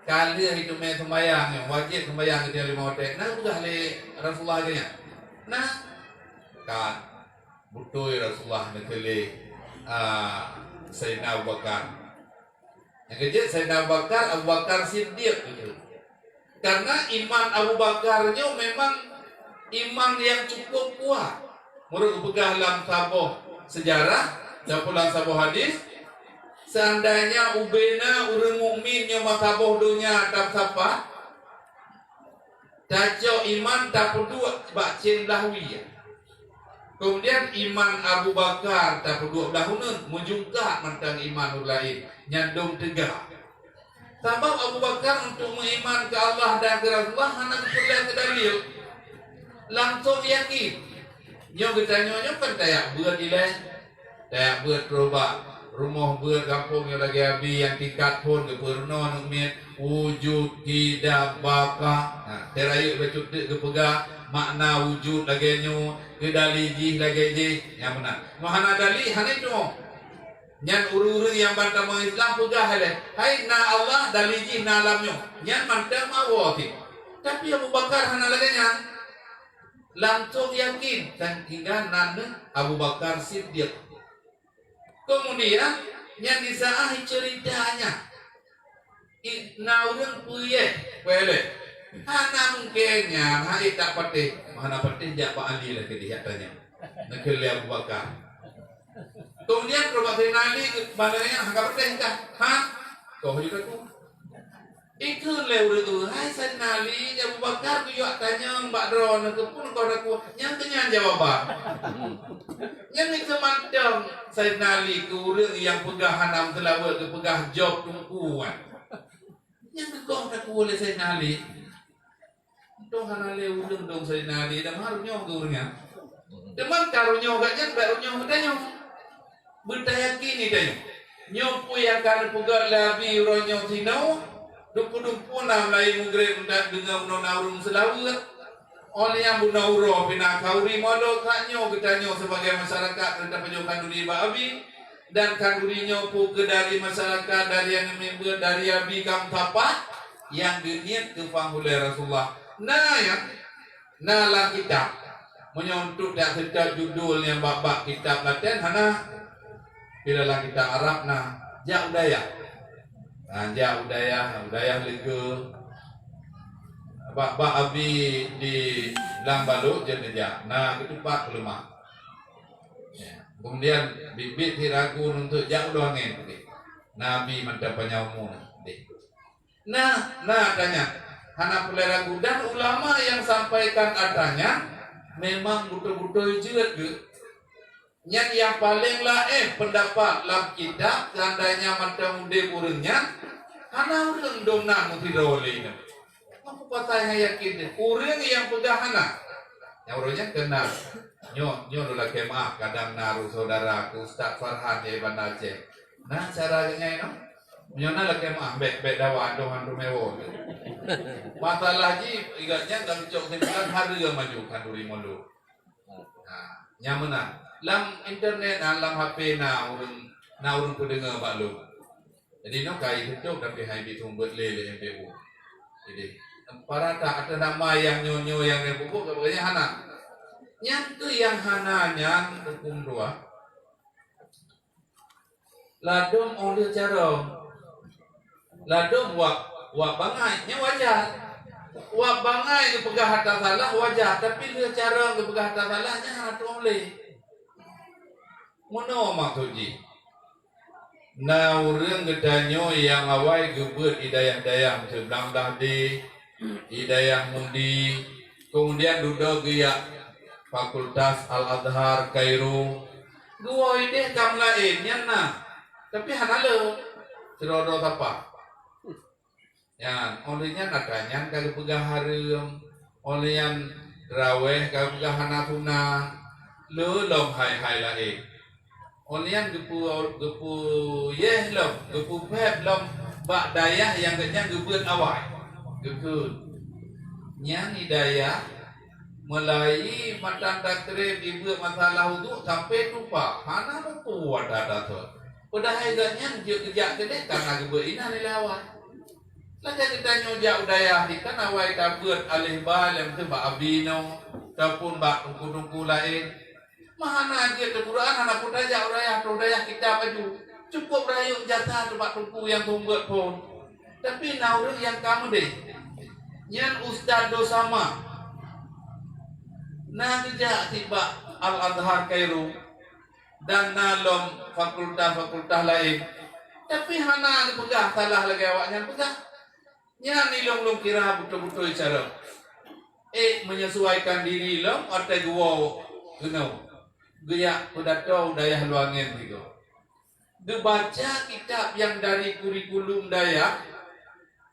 Ka lheueh iteumé sembayang nyoe, wajéb sembayang keu lima watée. Nah, peugah lé Rasulullah geuh nyan. Nah, ka beutôi Rasulullah neukheun lé, ah, Saidina Abu Bakar. Nyang keujeuet Saidina Abu Bakar, Abu Bakar Siddiq itu. Karena iman Abu Bakar nyoe memang iman yang cukup kuat. Meunurot geupeugah lam saboh sejarah, dan pula saboh hadis, seandainya ubena ureuëng mukmin nyoe meusaboh donya dan sapat, tacok iman tapeuduek bak cén blah wie. Kemudian iman Abu Bakar tapeuduek blah uneun, meujungkat mantong iman ureuëng laén, nyan dong teuga. Sabab Abu Bakar untuk meuiman keu Allah dan keu Rasulullah hana geupeureulée keu dalil. Langsong yakin. Nyoe geutanyoe nyoe kan tajak beuet ilée. Tajak beuet troh bak rumoh beuet gampông nyoe lagée Abi nyang tingkat phon geupeurunoe aneuk miet, wujud, qidam, baqa. Nah, teurayeuk bacut teuk geupeugah makna wujud lagée nyoe, keu dalil jih lagée jih, nyang meunan. Nyoe hana dalil, hana itu. Nyan ureuëng-ureuëng nyang ban tamong Islam peugah lé, "Hai na Allah, dalil jih na lam nyoe." Nyan mantong meuawoe cit. Tapi Abu Bakar hana lagée nyan. Langsong yakin, sehingga nan Abu Bakar Siddiq. Kemudian, nyan di saat ceritanya, i-, na ureuëng peuyeh, peulée. Hana mungken nyan, hai tak patéh. Hana patéh jak bak Ali lah keudeh jak tanya. Neukheun lé Abu Bakar. Kemudian, Rasulullah Saidina Ali, bala nyan, "Hana patéh kah?" "Ha?" "Kah juga tu." Ikheun lé ureuëng tu, "Hai Saidina Ali, Abu Bakar geuyue tanyong bak droeneuh keupeue kah takue?" Nyang keu nyan jawaban. Nyan ikheun mantong Saidina Ali keu ureuëng nyang peugah hana meuseulaweuet, geupeugah jok teungku nyan. Nyang keu kah takue lé Saidina Ali. Untung hana lé ureuëng dong Saidina Ali, dan hareuem nyoe keu ureuëng nyan. Teuma ka hareuem nyoe gata nyan, bék hareuem nyoe geutanyoe. Beutayakin geutanyoe. Nyoe peue nyang ka neupeugét lé Abi uroe nyoe sinoe, dumpeue-dumpeue na meulayeue mugreb meudat deungon meunoe na ureuëng meuseulaweuet. Óh lheueh nyan bunoe uroe pih na khanduri molod, that nyoe geutanyoe sibagai masyarakat, peurintah pajoh khanduri bak Abi, dan khanduri nyoe peue keu dari masyarakat, dari aneuk miet, dari Abi ka meusapat, nyang geuniet keu Fanghulée Rasulullah. Na nyang na lam kitab. Meunyoe untuk that seutôt judul nyang bak-bak kitab Laten hana, bila lam kitab Arab na, jak u dayah. Ha, jak u dayah, u dayah leuga. Bak-bak Abi di Lam Balok jeuet neujak, na keutupat peuleumah. Ya. Kemudian biet-biet si ragu nuntot jak u Lueng Angén, na Abi mantong panyang umu deh. Nah, nah, ata nyan hana peureulée ragu. Dan ulama nyang sampaikan ata nyan memang beutôi-beutôi jeuet geuh. Nyan nyang paleng laén peundapat lam kitab, seandainya mantong udeb ureuëng nyan, hana ureuëng dong na meusidroe lé nyoe. Maka pasai hai yakin deh, ureuëng nyang peugah hana. Nyang ureuëng nyan keunan. Nyoe, nyoe lôn lakée meuáh, kadang na rôh syedara keu Ustaz Farhan di Banda Aceh. Na cara geuh nyan, no? Meunyoe na lakée meuáh, bék, bék dawa, dong han teumé woe. Masalah jih, igat nyan lam cok simpulan hareuem maju khanduri molod. Ha, nyang meunan. Lam internet, ha, lam H P na ureuëng, na ureuëng peudeungoe bak lôn. Jadi, nyoe ka jitutôp, tapi hai bit seumeubeuet lé lé M P U. Jadi, para ta-, atas nama nyang nyoe-nyoe nyang M P U, ka beuet nyan hana. Nyan keuh nyang hana nyan hukôm dua. Ladôm óh lheueh carông. Ladôm wak, wak bangai, nyan wajar. Wak bangai geupeugah ata salah, wajar. Tapi lheueh carông geupeugah ata salah, nyan hana tueng lé. Meunoe maksud jih. Na ureuëng geutanyoe nyang awai geubeuet di dayah-dayah, miseue Blang Blahdeh, di dayah Mundi, kemudian dudoe geujak Fakultas Al-Azhar, Kairo. Geuwoe ideh ka meulaén, nyan na. Tapi hana le, sidroe-droe sapat. Nyan, óh lheueh nyan ata nyan ka geupeugah hareuem, óh lheueh nyan Traweh ka peugah hana sunat, le lom hai-hai laén. Óh lheueh nyan geupeu-, geupeuyeh lom, geupeupéb lom bak dayah nyang geuhnyan geubeuet awai. Geukheun, nyan di dayah meulayi matan takrib jibeuet masalah uduk sampai tupa, hana mupu ata-ata sot. Padahai geuhnyan jeuet geujak keudeh kana geubeuet inan ilée awai. Lagée geutanyoe jak u dayah di kan awai tabeuet aléh ba lom teuh bak abi noe, ataupun bak teungku-teungku laén. Meuhana jeuet teuh Quran hana peue tajak u dayah, troh dayah kitab aju. Cukôp rayeuk jasa teuh bak teungku nyang seumeubeuet phon. Tapi na ureuëng nyang ka meudeh. Nyan Ustaz Dosama. Na geujak tibak Al-Azhar Kairo dan na lom fakultas-fakultas laén. Tapi hana geupeugah salah lagée awaknyan peugah. Nyan ilong-long kira beutôi-beutôi cara. Eh, menyesuaikan diri lom watée geuwoe keunoe. Geujak peudato u dayah luwa ngen sigoe. Geubaca kitab nyang dari kurikulum dayah,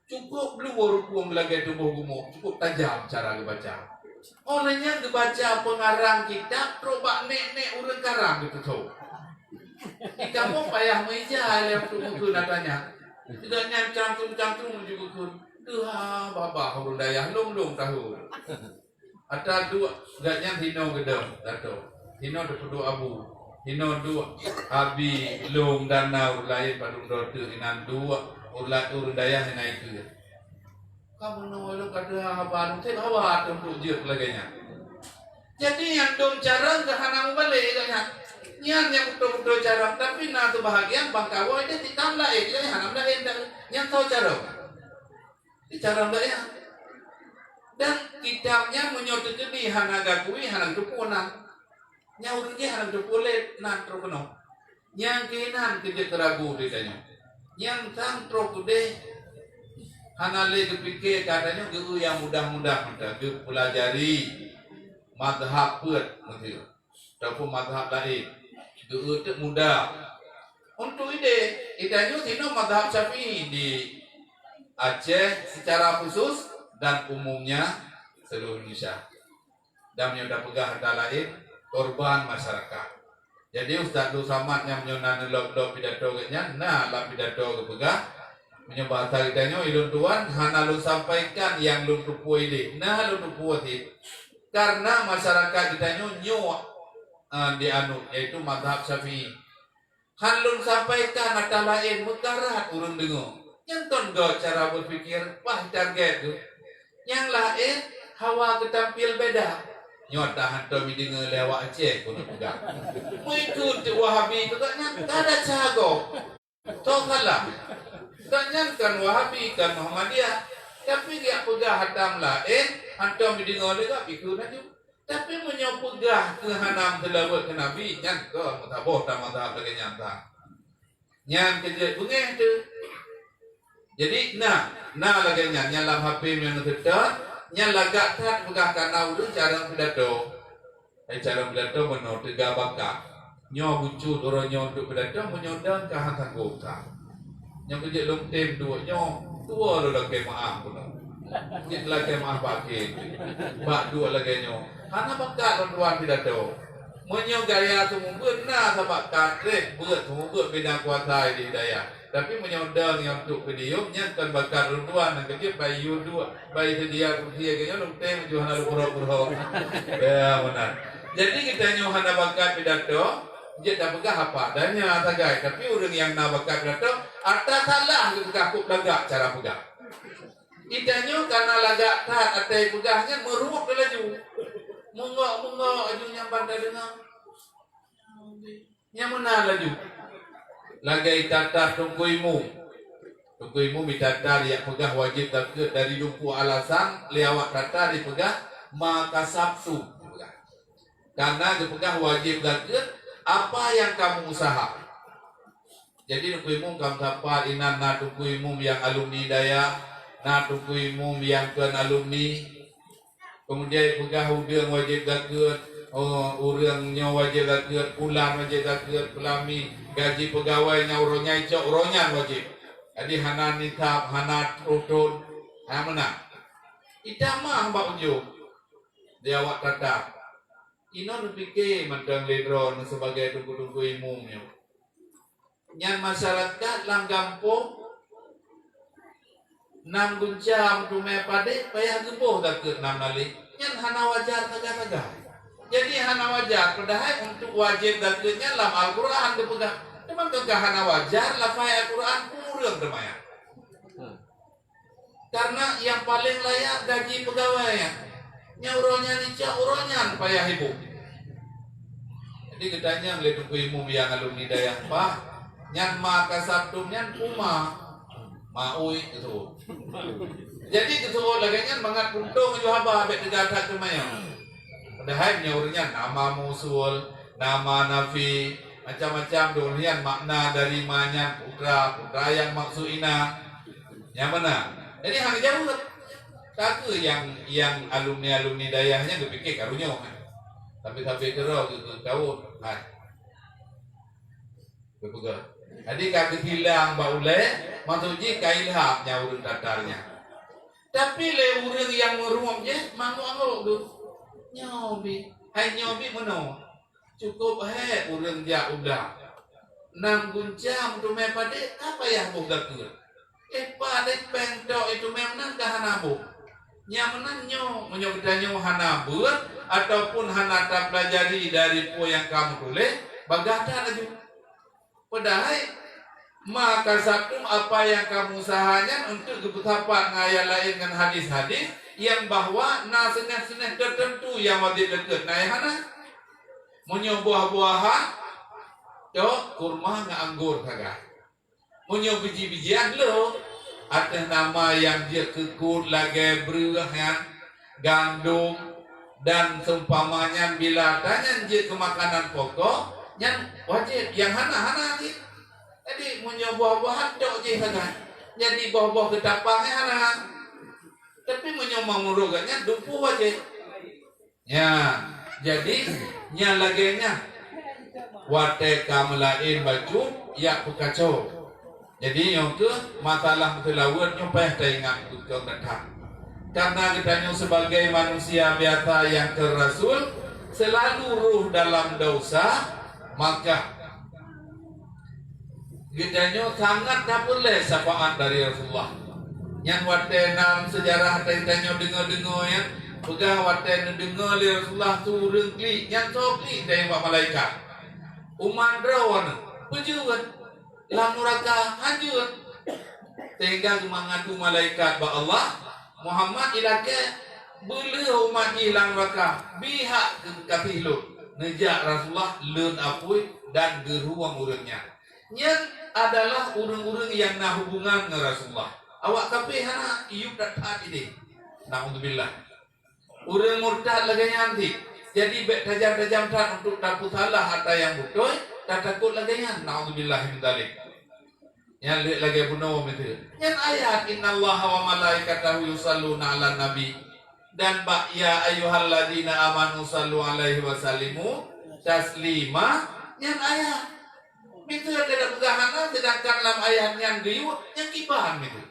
cukôp bluwoe rukueng lagée tuboh geumoh, cukôp tajam cara geubaca. Óh lheueh nyan geubaca peungarang kitab trok bak nek-nek ureuëng karang geuteuthô. Di kamoe payah meuija lé untuk geukheun ata nyan. Gobnyan cantum-cantum ju geukheun, "Deuh ha babah ureuëng dayah lom-lom tahun." Ata duek gobnyan hinoe geudong, Dato. Hinoe teupeuduek abu. Hinoe duek abi lôn dan na ureuëng laén padum droe teuk inan duek ureuëng la-, ureuëng dayah inan ikeue. Ka meunoe lôn ka deuh haba lôn, seb hawa teuntu jeuet lagée nyan. Jadi nyang dum carông geuhana mubalek gobnyan. Nyan nyang beutôi-beutôi carông, tapi na seubahagian bangkawoe deh titam laén, gobnyan hana meulaén dah. Nyan soe carông? Di carông gobnyan. Dan kitab nyan meunyoe teukeudi hana gakui, hana geuteupeue nan. Nyang ureuëng jih hana geuteupeue lé nan troh keunoe. Nyang keunan keujeuet keurabu di tanyoe. Nyang sang troh keudeh hana lé geupike ka tanyoe geu nyang mudah-mudah mantong geupeulajari mazhab peuet meuteue. Ataupun mazhab laén. Geu teuk mudah. Untuk ideh, di tanyoe sinoe mazhab Syafi'i di Aceh secara khusus dan umumnya seluruh Indonesia. Dan meunyoe tapeugah ata laén, korban masyarakat. Jadi Ustaz Abdul Samad nyang meunyoe na neulok-lok pidato geuhnyan, na lam pidato geupeugah, meunyoe bahasa geutanyoe, "Ulôn tuan hana lôn sampaikan nyang lôn teupeue ideh, na lôn teupeue cit." Karena masyarakat geutanyoe nyoe, eh, di anu, yaitu mazhab Syafi'i. Han lôn sampaikan ata laén meukarat ureuëng deungoe. Nyan kon gob cara berpikir, bah target tu. Nyang laén hawa geutampil beda. Nyoe tahan tom ideungoe lé awak Aceh keuneuk peugah. Meuikut teuk Wahabi keu gobnyan, ka desya gob. Toh salah. Gobnyan kon Wahabi, kon Muhammadiyah. Tapi geujak peugah ata laén, hantom ideungoe lé gob, ikut laju. Tapi meunyoe peugah keu hana meuseulaweuet keu Nabi, nyan kon meusaboh tamazhab lagée nyan that. Nyan keujeuet beungéh teuh. Jadi na, na lagée nyan, nyan lam H P meunyoe neuseutôt, nyan lagak that peugah kana ureuëng carông pidato. Hai carông pidato meunoe teuga bakat. Nyoe bucut uroe nyoe untuk pidato, meunyoe dong ka han sanggob that. Nyoe keujeuet lôn tem duek nyoe, tuwoe lôn lakée meu'ah keunoe. Jeuet lakée meu'ah bak kèe. Bak duek lagée nyoe. Hana bakat lôn tuan pidato. Meunyoe gaya seumeubeuet na sabab ka treb beuet seumeubeuet bidang kuasa di dayah. Tapi meunyoe dong nyang untuk peudiyum, nyan kon bakat lôn tuan, nyang keujeuet bai yue duek, bai seudia kursi lagée nyoe lôn tem ju hana lôn purok-purok. Ya, meunan. Jadi geutanyoe hana bakat pidato, jeuet tapeugah apa adanya sagai. Tapi ureuëng nyang na bakat pidato, ata salah geupeugah kok lagak cara peugah. Geutanyoe kana lagak that ata peugah nyan meuruek laju. Meungok-meungok laju nyang ban tadeungoe. Nyang meunan laju. Lagée tatat Teungku Imum. Teungku Imum itatat jak peugah wajéb zakeuet dari dumpue alasan lé awak tatat jipeugah ma kasabtum. Karena geupeugah wajéb zakeuet apa nyang kamu usaha. Jadi Teungku Imum ka meusapat inan na Teungku Imum nyang alumni dayah, na Teungku Imum nyang kon alumni. Kemudian peugah udeueng wajéb zakeuet, oh, ureuëng nyoe wajéb zakeuet, pulan wajéb zakeuet, peulami, gaji peugawée nyang uroe nyan icok uroe nyan wajéb. Jadi hana nisab, hana troh thon, hana meunan. Itamah bak ujong. di awak Tatar. Inoe neupike mantong lé droeneuh sibagai teungku-teungku imum nyoe. Nyan masyarakat lam gampông nam gunca meuteumé padé payah geuboh zakeuet nam naleh. Nyan hana wajar sagai-sagai. Jadi hana wajar, padahai untuk wajéb zakeuet nyan lam Al-Qur'an geupeugah. Teuma keu ka hana wajar, lafai Al-Qur'an peue ureuëng teuma nyan. Karena nyang paleng layak gaji peugawée nyan. Nyang uroe nyan icok, uroe nyan payah iboh. Jadi geutanyong lé teungku imum nyang alumni dayah, "Pak, nyan ma kasabtum nyan peue ma?" "Ma ui," geuteuôt. Jadi geuteuôt lagée nyan mangat puntông ju haba bék teuga that teuma nyan. Padahai meunyoe ureuëng nyan nama mausul, nama nafi, macam-macam dong nyan makna dari ma nyan putra, putra nyang maksud inong. Nyang mana? Jadi hana jaweueb. Ka keuh nyang, nyang alumni-alumni dayah nyan geupike karu nyoe. Tapi sabe keudroe geu-, geukawot. Hai. Geupeugah. Jadi ka geusilang bak ulée, maksud jih ka ilham nyan ureuëng Tatar nyan. Tapi lé ureuëng nyang meurumoh jih manggok-anggok tu. Nyoe bi, hai nyoe bi meunoe. Cukôp hék ureuëng jak u blang. Nam gunca meuteumé padé ka payah boh zakeuet. Eh, padé péng tok iteumé meunan ka hana boh. Nyang meunan nyoe, meunyoe geutanyoe hana beuet ataupun hana tapeulajari dari peue nyang ka meutuléh, bagaih that laju. Padahai ma kasabtum, apa nyang kamu usaha nyan untuk geupeusapat ngon ayat laén ngon hadis-hadis nyang bahwa na seunéh-seunéh teuteuntu nyang wajéb zakeuet, na nyang hana. Meunyoe buah-buahan, cok kurma ngon anggô sagai. Meunyoe biji-bijian le, ateueh nama nyang jeuet keu kut lagée breueh nyan, gandom, dan seumpama nyan bila ata nyan jeuet keu makanan pokok, nyan wajéb, nyang hana, hana jih. Jadi, meunyoe buah-buahan, cok jih sagai. Jadi, boh-boh keutapang nyan hana. Tapi, meunyoe meunurot gobnyan, dumpeue wajéb. Ya, jadi, nyan lagée nyan. Watée ka meulaén bacut, jak peukaco. Jadi, nyoe keuh masalah meuseulaweuet nyoe payah taingat beutôi that. Karena geutanyoe sebagai manusia biasa nyang keu rasul, selalu rôh dalam dosa, maka geutanyoe sangat tapeureulée syafaat dari Rasulullah. Nyan watée nam seujarah geutanyoe deungoe-deungoe nyan, peugah watée neudeungoe lé Rasulullah su ureuëng klik, nyan soe klik teuh bak malaikat. Umat droeneuh, peue jeuet? Lam nuraka hanjeuet. Sehingga geumeungadu malaikat bak Allah, "Muhammad ilakée beuleueh umat jih lam nuraka, bihak keu gaséh lôn." Neujak Rasulullah leuen apui dan geuruwong ureuëng nyan. Nyan adalah ureuëng-ureuëng nyang na hubungan ngon Rasulullah. Awak kafé hana, iyup that-that idéh. Naudzubillah. Ureuëng murtad lagée nyan cit. Jadi bék tajam-tajam that untuk tapeusalah ata nyang beutôi, tatakot lagée nyan. Naudzubillah min dzalik. Nyan lé lagée bunoe miseue. Nyan ayat, "Innallaha wa malaikatahu yusalluna 'alan nabi." Dan bak, "Ya ayyuhalladzina amanu sallu 'alaihi wa sallimu taslima." Nyan ayat. Miseue teupeugah hana, sedangkan lam ayat nyan geuyue, nyan kiban miseue.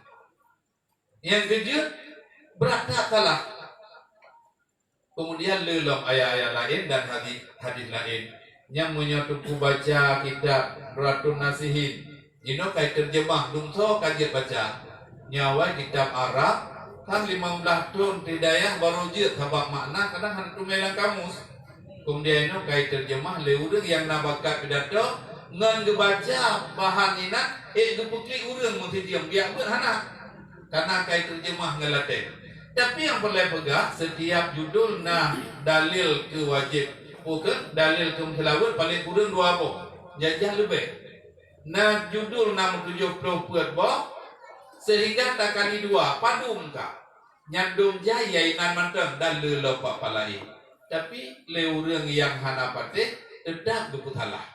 Nyang keujeuet brat that salah. Kemudian lé lom ayat-ayat laén dan hadis, hadis laén. Nyang meunyoe teungku baca kitab Ratun Nasihin, inoe kai terjemah, dum soe ka jeuet baca. Nyoe awai kitab Arab, kan limong blaih thon hidayah barô jeuet sabab makna kadang hana teumé lam kamus. Kemudian nyoe kai terjemah lé ureuëng nyang na bakat pidato ngon geubaca bahan inan, ék geupeuklik ureuëng meusijeuem biak beuet hana. Karena kai terjemah ngon Laten. Tapi nyang peureulée peugah, setiap judul na dalil keu wajéb. Bukan dalil keu meuseulaweuet paléng kureueng dua boh. Jajah leubeh. Na judul na meutujoh ploh peuet boh, sehingga takali dua, padum ka. Nyan dum jai inan mantong dan lé lom bak palaén. Tapi lé ureuëng nyang hana patéh, teutap geupeusalah.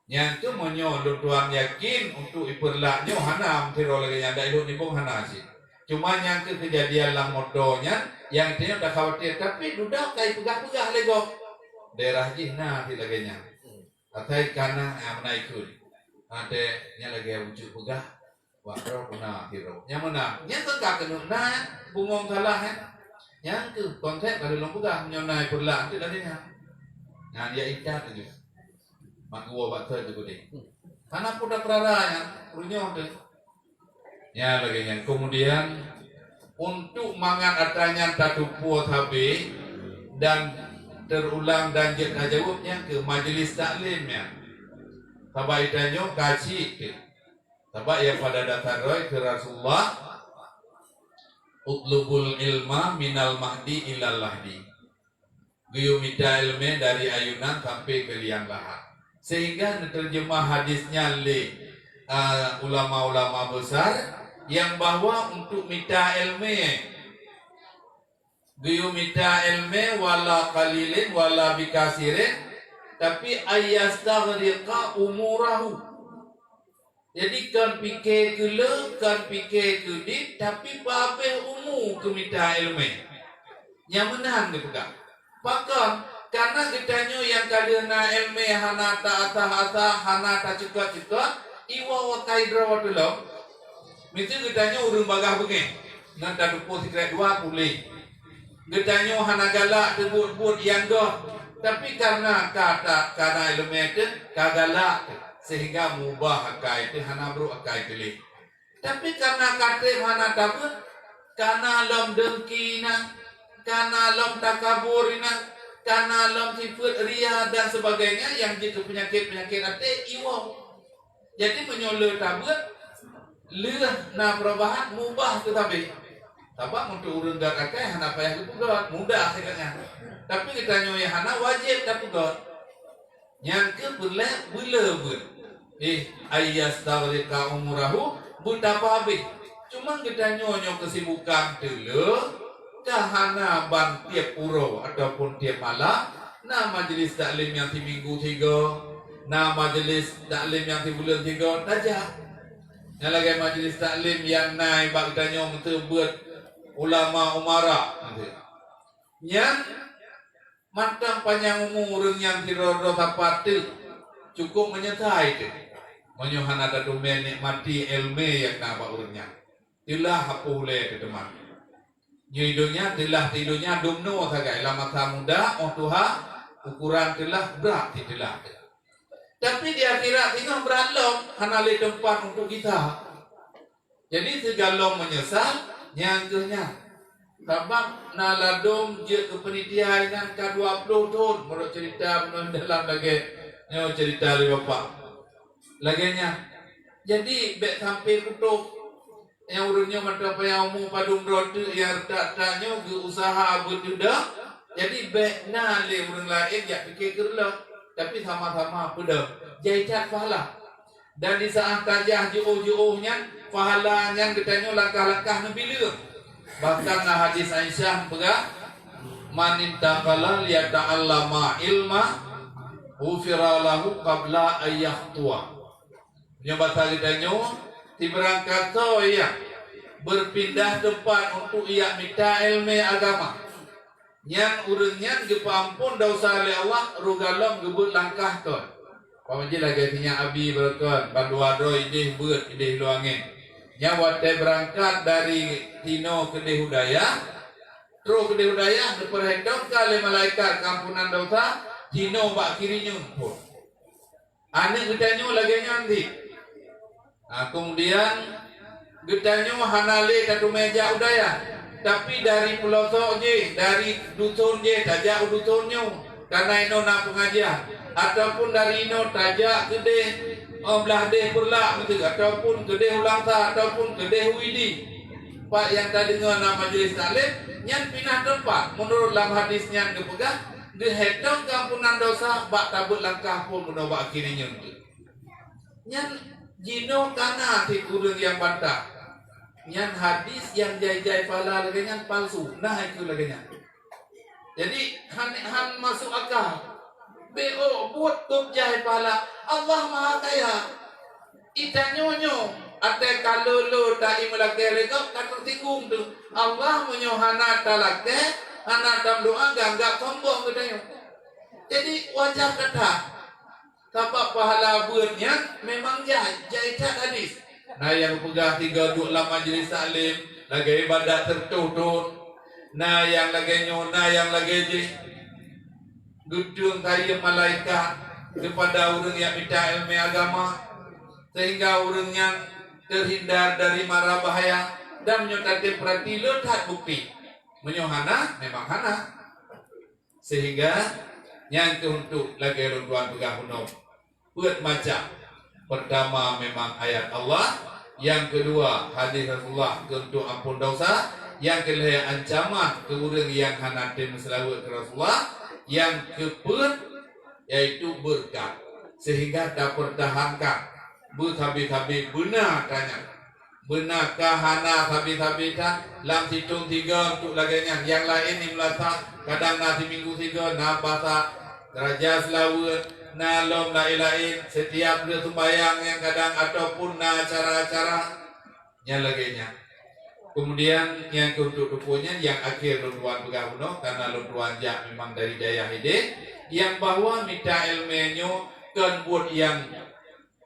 Nyan keuh meunyoe lôn tuan yakin untuk ipeurlak nyoe hana meusidroe lagée nyan, dak ilôn nibong hana cit. Cuma nyan keuh keujadian lam moto nyan, nyang tanyoe takhawatir, tapi dudoe ka ipeugah-peugah lé gob. Daerah jih na cit lagée nyan. Asai kana nyang meunan ikheun. Ada nyang lagée ucut peugah, bak droe puna sidroe. Nyang meunan, nyang teuka keuneuk na bungong salah, eh. Nyang keuh konteks ka lôn peugah, meunyoe na peureulak teuk lagèe nyan. Nyan ya intat laju. Maka woe bak thon teuh keudeh. Hana peue tapeurara nyan, uroe nyoe teuh. Nyan lagèe nyan. Kemudian, untuk mangat atra nyan tatupue sabe dan teurulang dan jeuet tajaweueb, nyan keuh majlis taklim nyan. Sabab geutanyoe ka cit teuh. Sabab nyang pada dasar droe keu Rasulullah, "Utlubul ilma minal mahdi ilal lahdi." Geuyue mita ileumèe dari ayunan sampai keu liang lahat. Sehingga neuteurjeumah hadis nyan lé, a, ulama-ulama besar, nyang bahwa untuk mita ileumèe, geuyue mita ileumèe wala qalilin wala bikasirin, tapi ayyastaghriqa umurahu. Jadi, kon pike keu le, kon pike keu dit, tapi peuhabéh umu keu mita ileumèe. Nyang meunan geupeugah. Pakon? Kareuna geutanyoe nyang ka lheueh na ileumèe hana ta-asah-asah, hana taceukot-ceukot, iwoe wakai droe teulom. Miseue geutanyoe ureueng bagaih beungéh, ngon tatupue sikrek dua puléh. Geutanyoe hana galak teubuet-buet nyang göt, tapi kareuna ka ta-, ka na ileumèe teuh, ka galak teuh, sehingga meubah akai teuh hana brôk akai teuh lé. Tapi kareuna ka trép hana tabeuet, ka na lom dengki inan, ka na lom takabur inan, ka na lom sifeuet ria dan sebagainya nyang jeuet keu peunyakét-peunyakét até iwoe. Jadi, meunyoe le tabeuet, lheueh na perubahan, mubah teuh sabe. Sabab untuk ureueng göt akai hana payah geupeugöt, mudah sigoe nyan. Tapi geutanyoe nyang hana, wajéb tapeugöt. Nyan keuh peureulèe beuleubeut. Eh, ayyastaghriqa umurahu, beutapeuhabéh. Cuma geutanyoe nyoe keusibukan teuleu, ka hana ban tiep uroe ataupun tiep malam, na majelis taklim nyang siminggu sigoe, na majelis taklim nyang sibuleuen sigoe, tajak. Nyang lagèe majelis taklim nyang na bak geutanyoe meuteubeuet ulama umara, nyan mantong panyang umu ureueng nyan sidroe-droe sapat teuh, cukôp meunyeusai teuh meunyoe hana tateumèe nikmati ileumèe nyang na bak ureueng nyan. Teulah hapôh ulèe teuh teuma. Nyoe donya teulah di donya dumnoe sagai lam masa muda, 'oh tuha ukoran teulah brat di teulah teuh. Tapi di akhirat singoh brat lom, hana lé teumpat untuk gisa. Jadi sigohlom meunyeusal, nyan keuh nyan. Sabab na ladôm jeuet keu peunitia inan ka dua ploh thôn, meunurot ceurita bunoe dalam lagèe nyoe ceurita lé bapak. Lagèe nyan. Jadi bèk sampai putôh. Nyang ureueng nyoe mantong panyang umu padum droe teuk nyang reutak-reutak nyoe geuuseuha beuteudah, jadi bèk na lé ureueng laén jak pike keu reuloh, tapi sama-sama peudong, jai that pahala. Dan di saát tajak jiôh-jiôh nyan, pahala nyan geutanyoe langkah-langkah neubileung. Bahkan na hadis Aisyah peugah, "Man intaqala liyata'allama ilma, ghufira lahu qabla an yakhtuwa." Nyoe basa geutanyoe, sibeurangkat soe nyang beupindah teumpat untuk jak mita ileumèe agama, nyan ureueng nyan geupeuamphon desya lé Allah, roh gohlom geubeuet langkah kon. Paham jih lagèe sinyak abi beureukan, bandua droe idéh beuet, idéh luwa angén. Nyan watèe beurangkat dari sinoe keudéh u dayah, troh keudéh u dayah, neupeurhitông ka lé malaikat keuampunan desya, sinoe bak kirinyueng phon. Aneuk geutanyoe lagèe nyan cit. Ha, keumudian geutanyoe hana lé tateumèe jak u dayah, tapi dari peulosok jih, dari duson jih tajak u duson nyoe, kareuna inoe na peungajian, ataupun dari inoe tajak keudéh, eh, blah déh Peureulak meuteuk, ataupun keudéh u Langsa, ataupun keudéh u Idi. Pat nyang tadeungoe na majelis taklim, nyan pinah teumpat. Meunurot lam hadis nyan geupeugah, geuhitông keuampunan desya bak tabeuet langkah phon bunoe bak kirinyueng teuh. Nyan jinoe ka na cit ureueng nyang bantah. Nyan hadis nyang jai-jai pahala lagèe nyan palsu. Na ikeu lagèe nyan. Jadi, han, han masuk akal. Bèk ôk buet tôb jai pahala. Allah Maha Kaya. Geutanyoe nyoe, até ka lô-lô ta-i meulakèe lé gob ka teutinggung teuh. Allah meunyoe hana talakèe, hana tameudoa, geuanggab sombong geutanyoe. Jadi, wajar that. Sabab pahala beuet nyan memang jai, jai that hadis. Na nyang geupeugah tiga duek lam majelis taklim, lagèe ibadat siratoh thôn. Na nyang lagée nyoe, na nyang lagée jih. Geuteueng sayeuem malaikat keupada ureuëng nyang mita iéleumé agama, seuhingga ureuëng nyan teuhindar dari mara bahaya. Dan meunyoe tatem peurati, le that bukeuti. Meunyoe hana, memang hana. Seuhingga nyan keuh untuk lagée lôn tuan peugah bunoe. Peuet macam. Peurtama memang ayat Allah, nyang keudua hadis Rasulullah keu untuk amphon desya, nyang keulhée ancaman keu ureuëng nyang hana tem meuseulaweuet keu Rasulullah, nyang keupeuet yaitu beureukat. Seuhingga tapeurtahankan beusabe-sabe beuna tanyan. Beuna ka hana sabe-sabe that lam sithong sigoe untuk lagée nyan. Nyang laén di meulasak, kadang na siminggu sigoe, na pasak, raja seulaweuet, na lom laén-laén, setiap lheueh sumbayang nyang kadang ataupun na acara-acara nyang lagée nyan. Kemudian nyang keu untuk teupeu nyan nyang akhé lôn tuan peugah bunoe, karena lôn tuan jak memang dari dayah idéh, nyang bahwa mita iéleumé nyoe kon buet nyang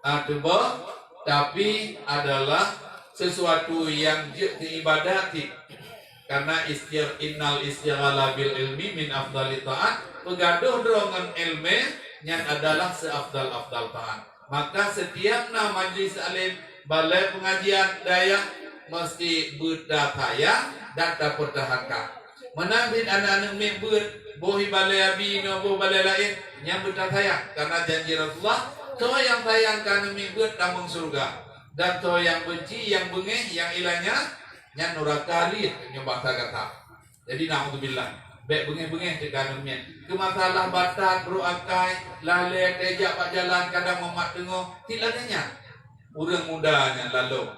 Ah, teuba, tapi adalah sesuatu nyang jeuet keu ibadat cit. Karena istir-, innal istighala bil ilmi min afdali taat, peugadôh droe ngon iéleumé nyan adalah seafdal-afdal taat. Maka setiap na majlis alim, balai pengajian dayah, meusti beuta sayang dan tapeurtahankan. Meunan cit aneuëk-aneuëk miet beuet, boh i balée abi nyoe boh balée laén, nyan beuta sayang. Karena janji Rasulullah, "Soe nyang sayang keu aneuëk miet beuet tamong syeuruga, dan soe nyang beunci, nyang beungéh, nyang ilanya, nyan nuraka rieh nyoe basa gata." Jadi naudzubillah, bék beungéh-beungéh teuka aneuëk miet. Keu masalah batat, brok akai, lalée teuh jak bak jalan kadang mamat teungoh, cit lagée nyan. Ureuëng muda nyan lalom.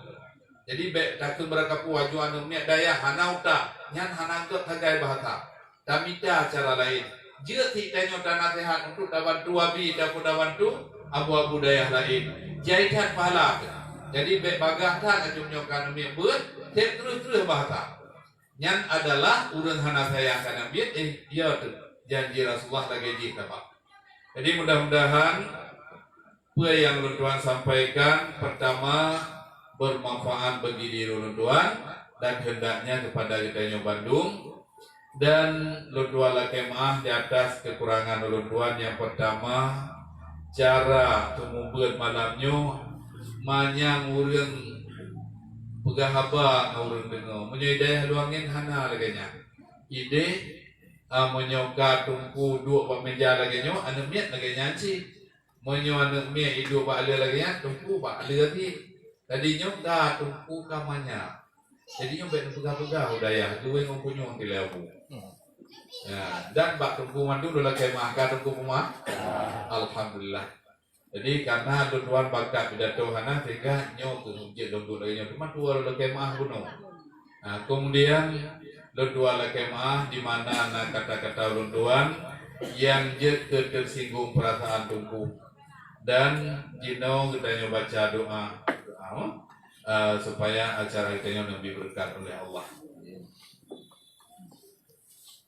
Jadi bék takheun beurakapu aju aneuëk miet dayah hana utak, nyan hana gét sagai bahasa. Tamita cara laén. Jeuet cit tanyoe tanaseuhat untuk tabantu abi ataupun tabantu abu-abu dayah laén. Jai that pahala teuh. Jadi bék bagaih that aju nyoe ka aneuëk miet beuet, seb treuk-treuk bahasa. Nyan adalah ureuëng hana sayang keu aneuëk miet, eh, iya teuh janji Rasulullah lagée jih sabab. Jadi mudah-mudahan peue nyang ulôn tuan sampaikan, pertama, bermanfaat bagi diri ulôn tuan dan hendaknya kepada geutanyoe bandum. Dan lôn tuan lakée meuáh di atas keukurangan ulôn tuan. Nyang pertama, cara peumubuet malam nyoe manyang ureuëng peugah haba ngon ureuëng deungoe. Meunyoe i dayah luwa angén hana lagée nyan. Idéh, ah, meunyoe ka teungku duek bak meja lagée nyoe, aneuëk miet lagée nyan cit. Meunyoe aneuëk miet iduek bak aleue lagée nyan, teungku bak aleue cit. Jadi nyoe ka teungku ka manyang. Jadi nyoe bék neupeugah-peugah u dayah, geuwéng ngon punyueng tilée bu. Ya, dan bak teungku mandum lôn lakée meuáh, ka teungku peumeuáh. Alhamdulillah. Jadi karena lôn tuan bakat pidato hana, sehingga nyoe keuh jeuet lôn buet lagée nyoe, teuma tuwoe lôn lakée meuáh bunoe. Nah, kemudian lôn tuan lakée meuáh di mana na kata-kata ulôn tuan nyang jeuet keu teusinggung peurasaan teungku. Dan jinoe geutanyoe baca doa, doa, eh, supaya acara geutanyoe neubi beureukat oleh Allah.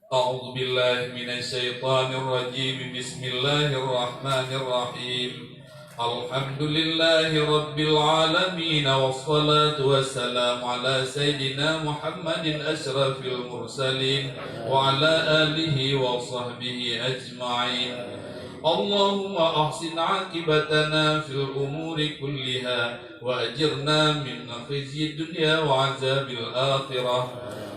أعوذ بالله من الشيطان الرجيم. بسم الله الرحمن الرحيم. الحمد لله رب العالمين، والصلاة والسلام على سيدنا محمد أشرف المرسلين وعلى آله وصحبه أجمعين. اللهم أحسن عاقبتنا في الأمور كلها وأجرنا من خزي الدنيا وعذاب الآخرة.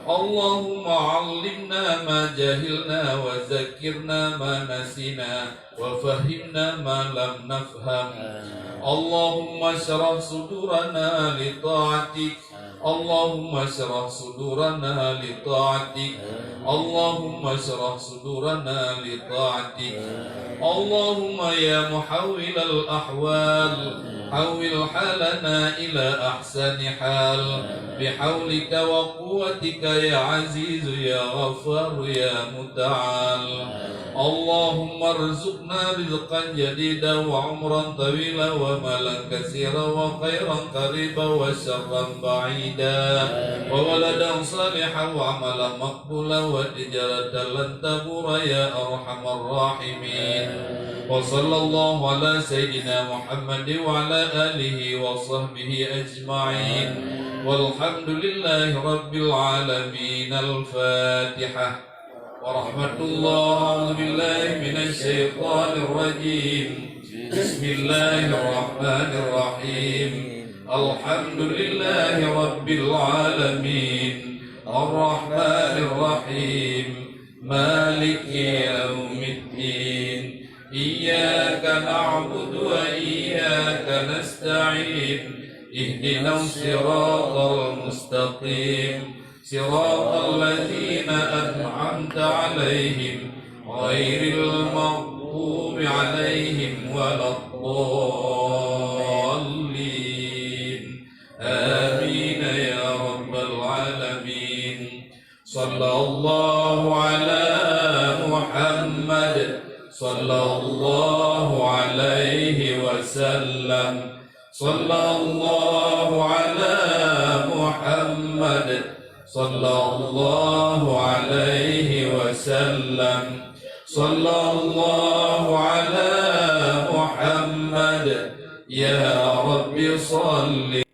اللهم علمنا ما جهلنا وذكرنا ما نسينا وفهمنا ما لم نفهم. اللهم اشرح صدورنا لطاعتك. اللهم اشرح صدورنا لطاعتك. اللهم اشرح صدورنا لطاعتك. اللهم يا محول الأحوال، حول حالنا إلى أحسن حال، بحولك وقوتك يا عزيز يا غفار يا متعال. اللهم ارزقنا رزقا جديدا وعمرا طويلا ومالا كثيرا وخيرا قريبا وشرا بعيدا وولدا صالحا وعملا مقبولا وتجارة لن تبور يا أرحم الراحمين. وصلى الله على سيدنا محمد وعلى آله وصحبه أجمعين. والحمد لله رب العالمين. الفاتحة. ورحمة الله. أعوذ بالله من الشيطان الرجيم. بسم الله الرحمن الرحيم. الحمد لله رب العالمين. الرحمن الرحيم. مالك يوم الدين. إياك نعبد وإياك نستعين. اهدنا الصراط المستقيم. صراط الذين أنعمت عليهم غير المغضوب عليهم ولا الضالين. آمين يا رب العالمين. صلى الله على محمد. صلى الله عليه وسلم. صلى الله على محمد. صلى الله عليه وسلم. صلى الله على محمد. يا رب صل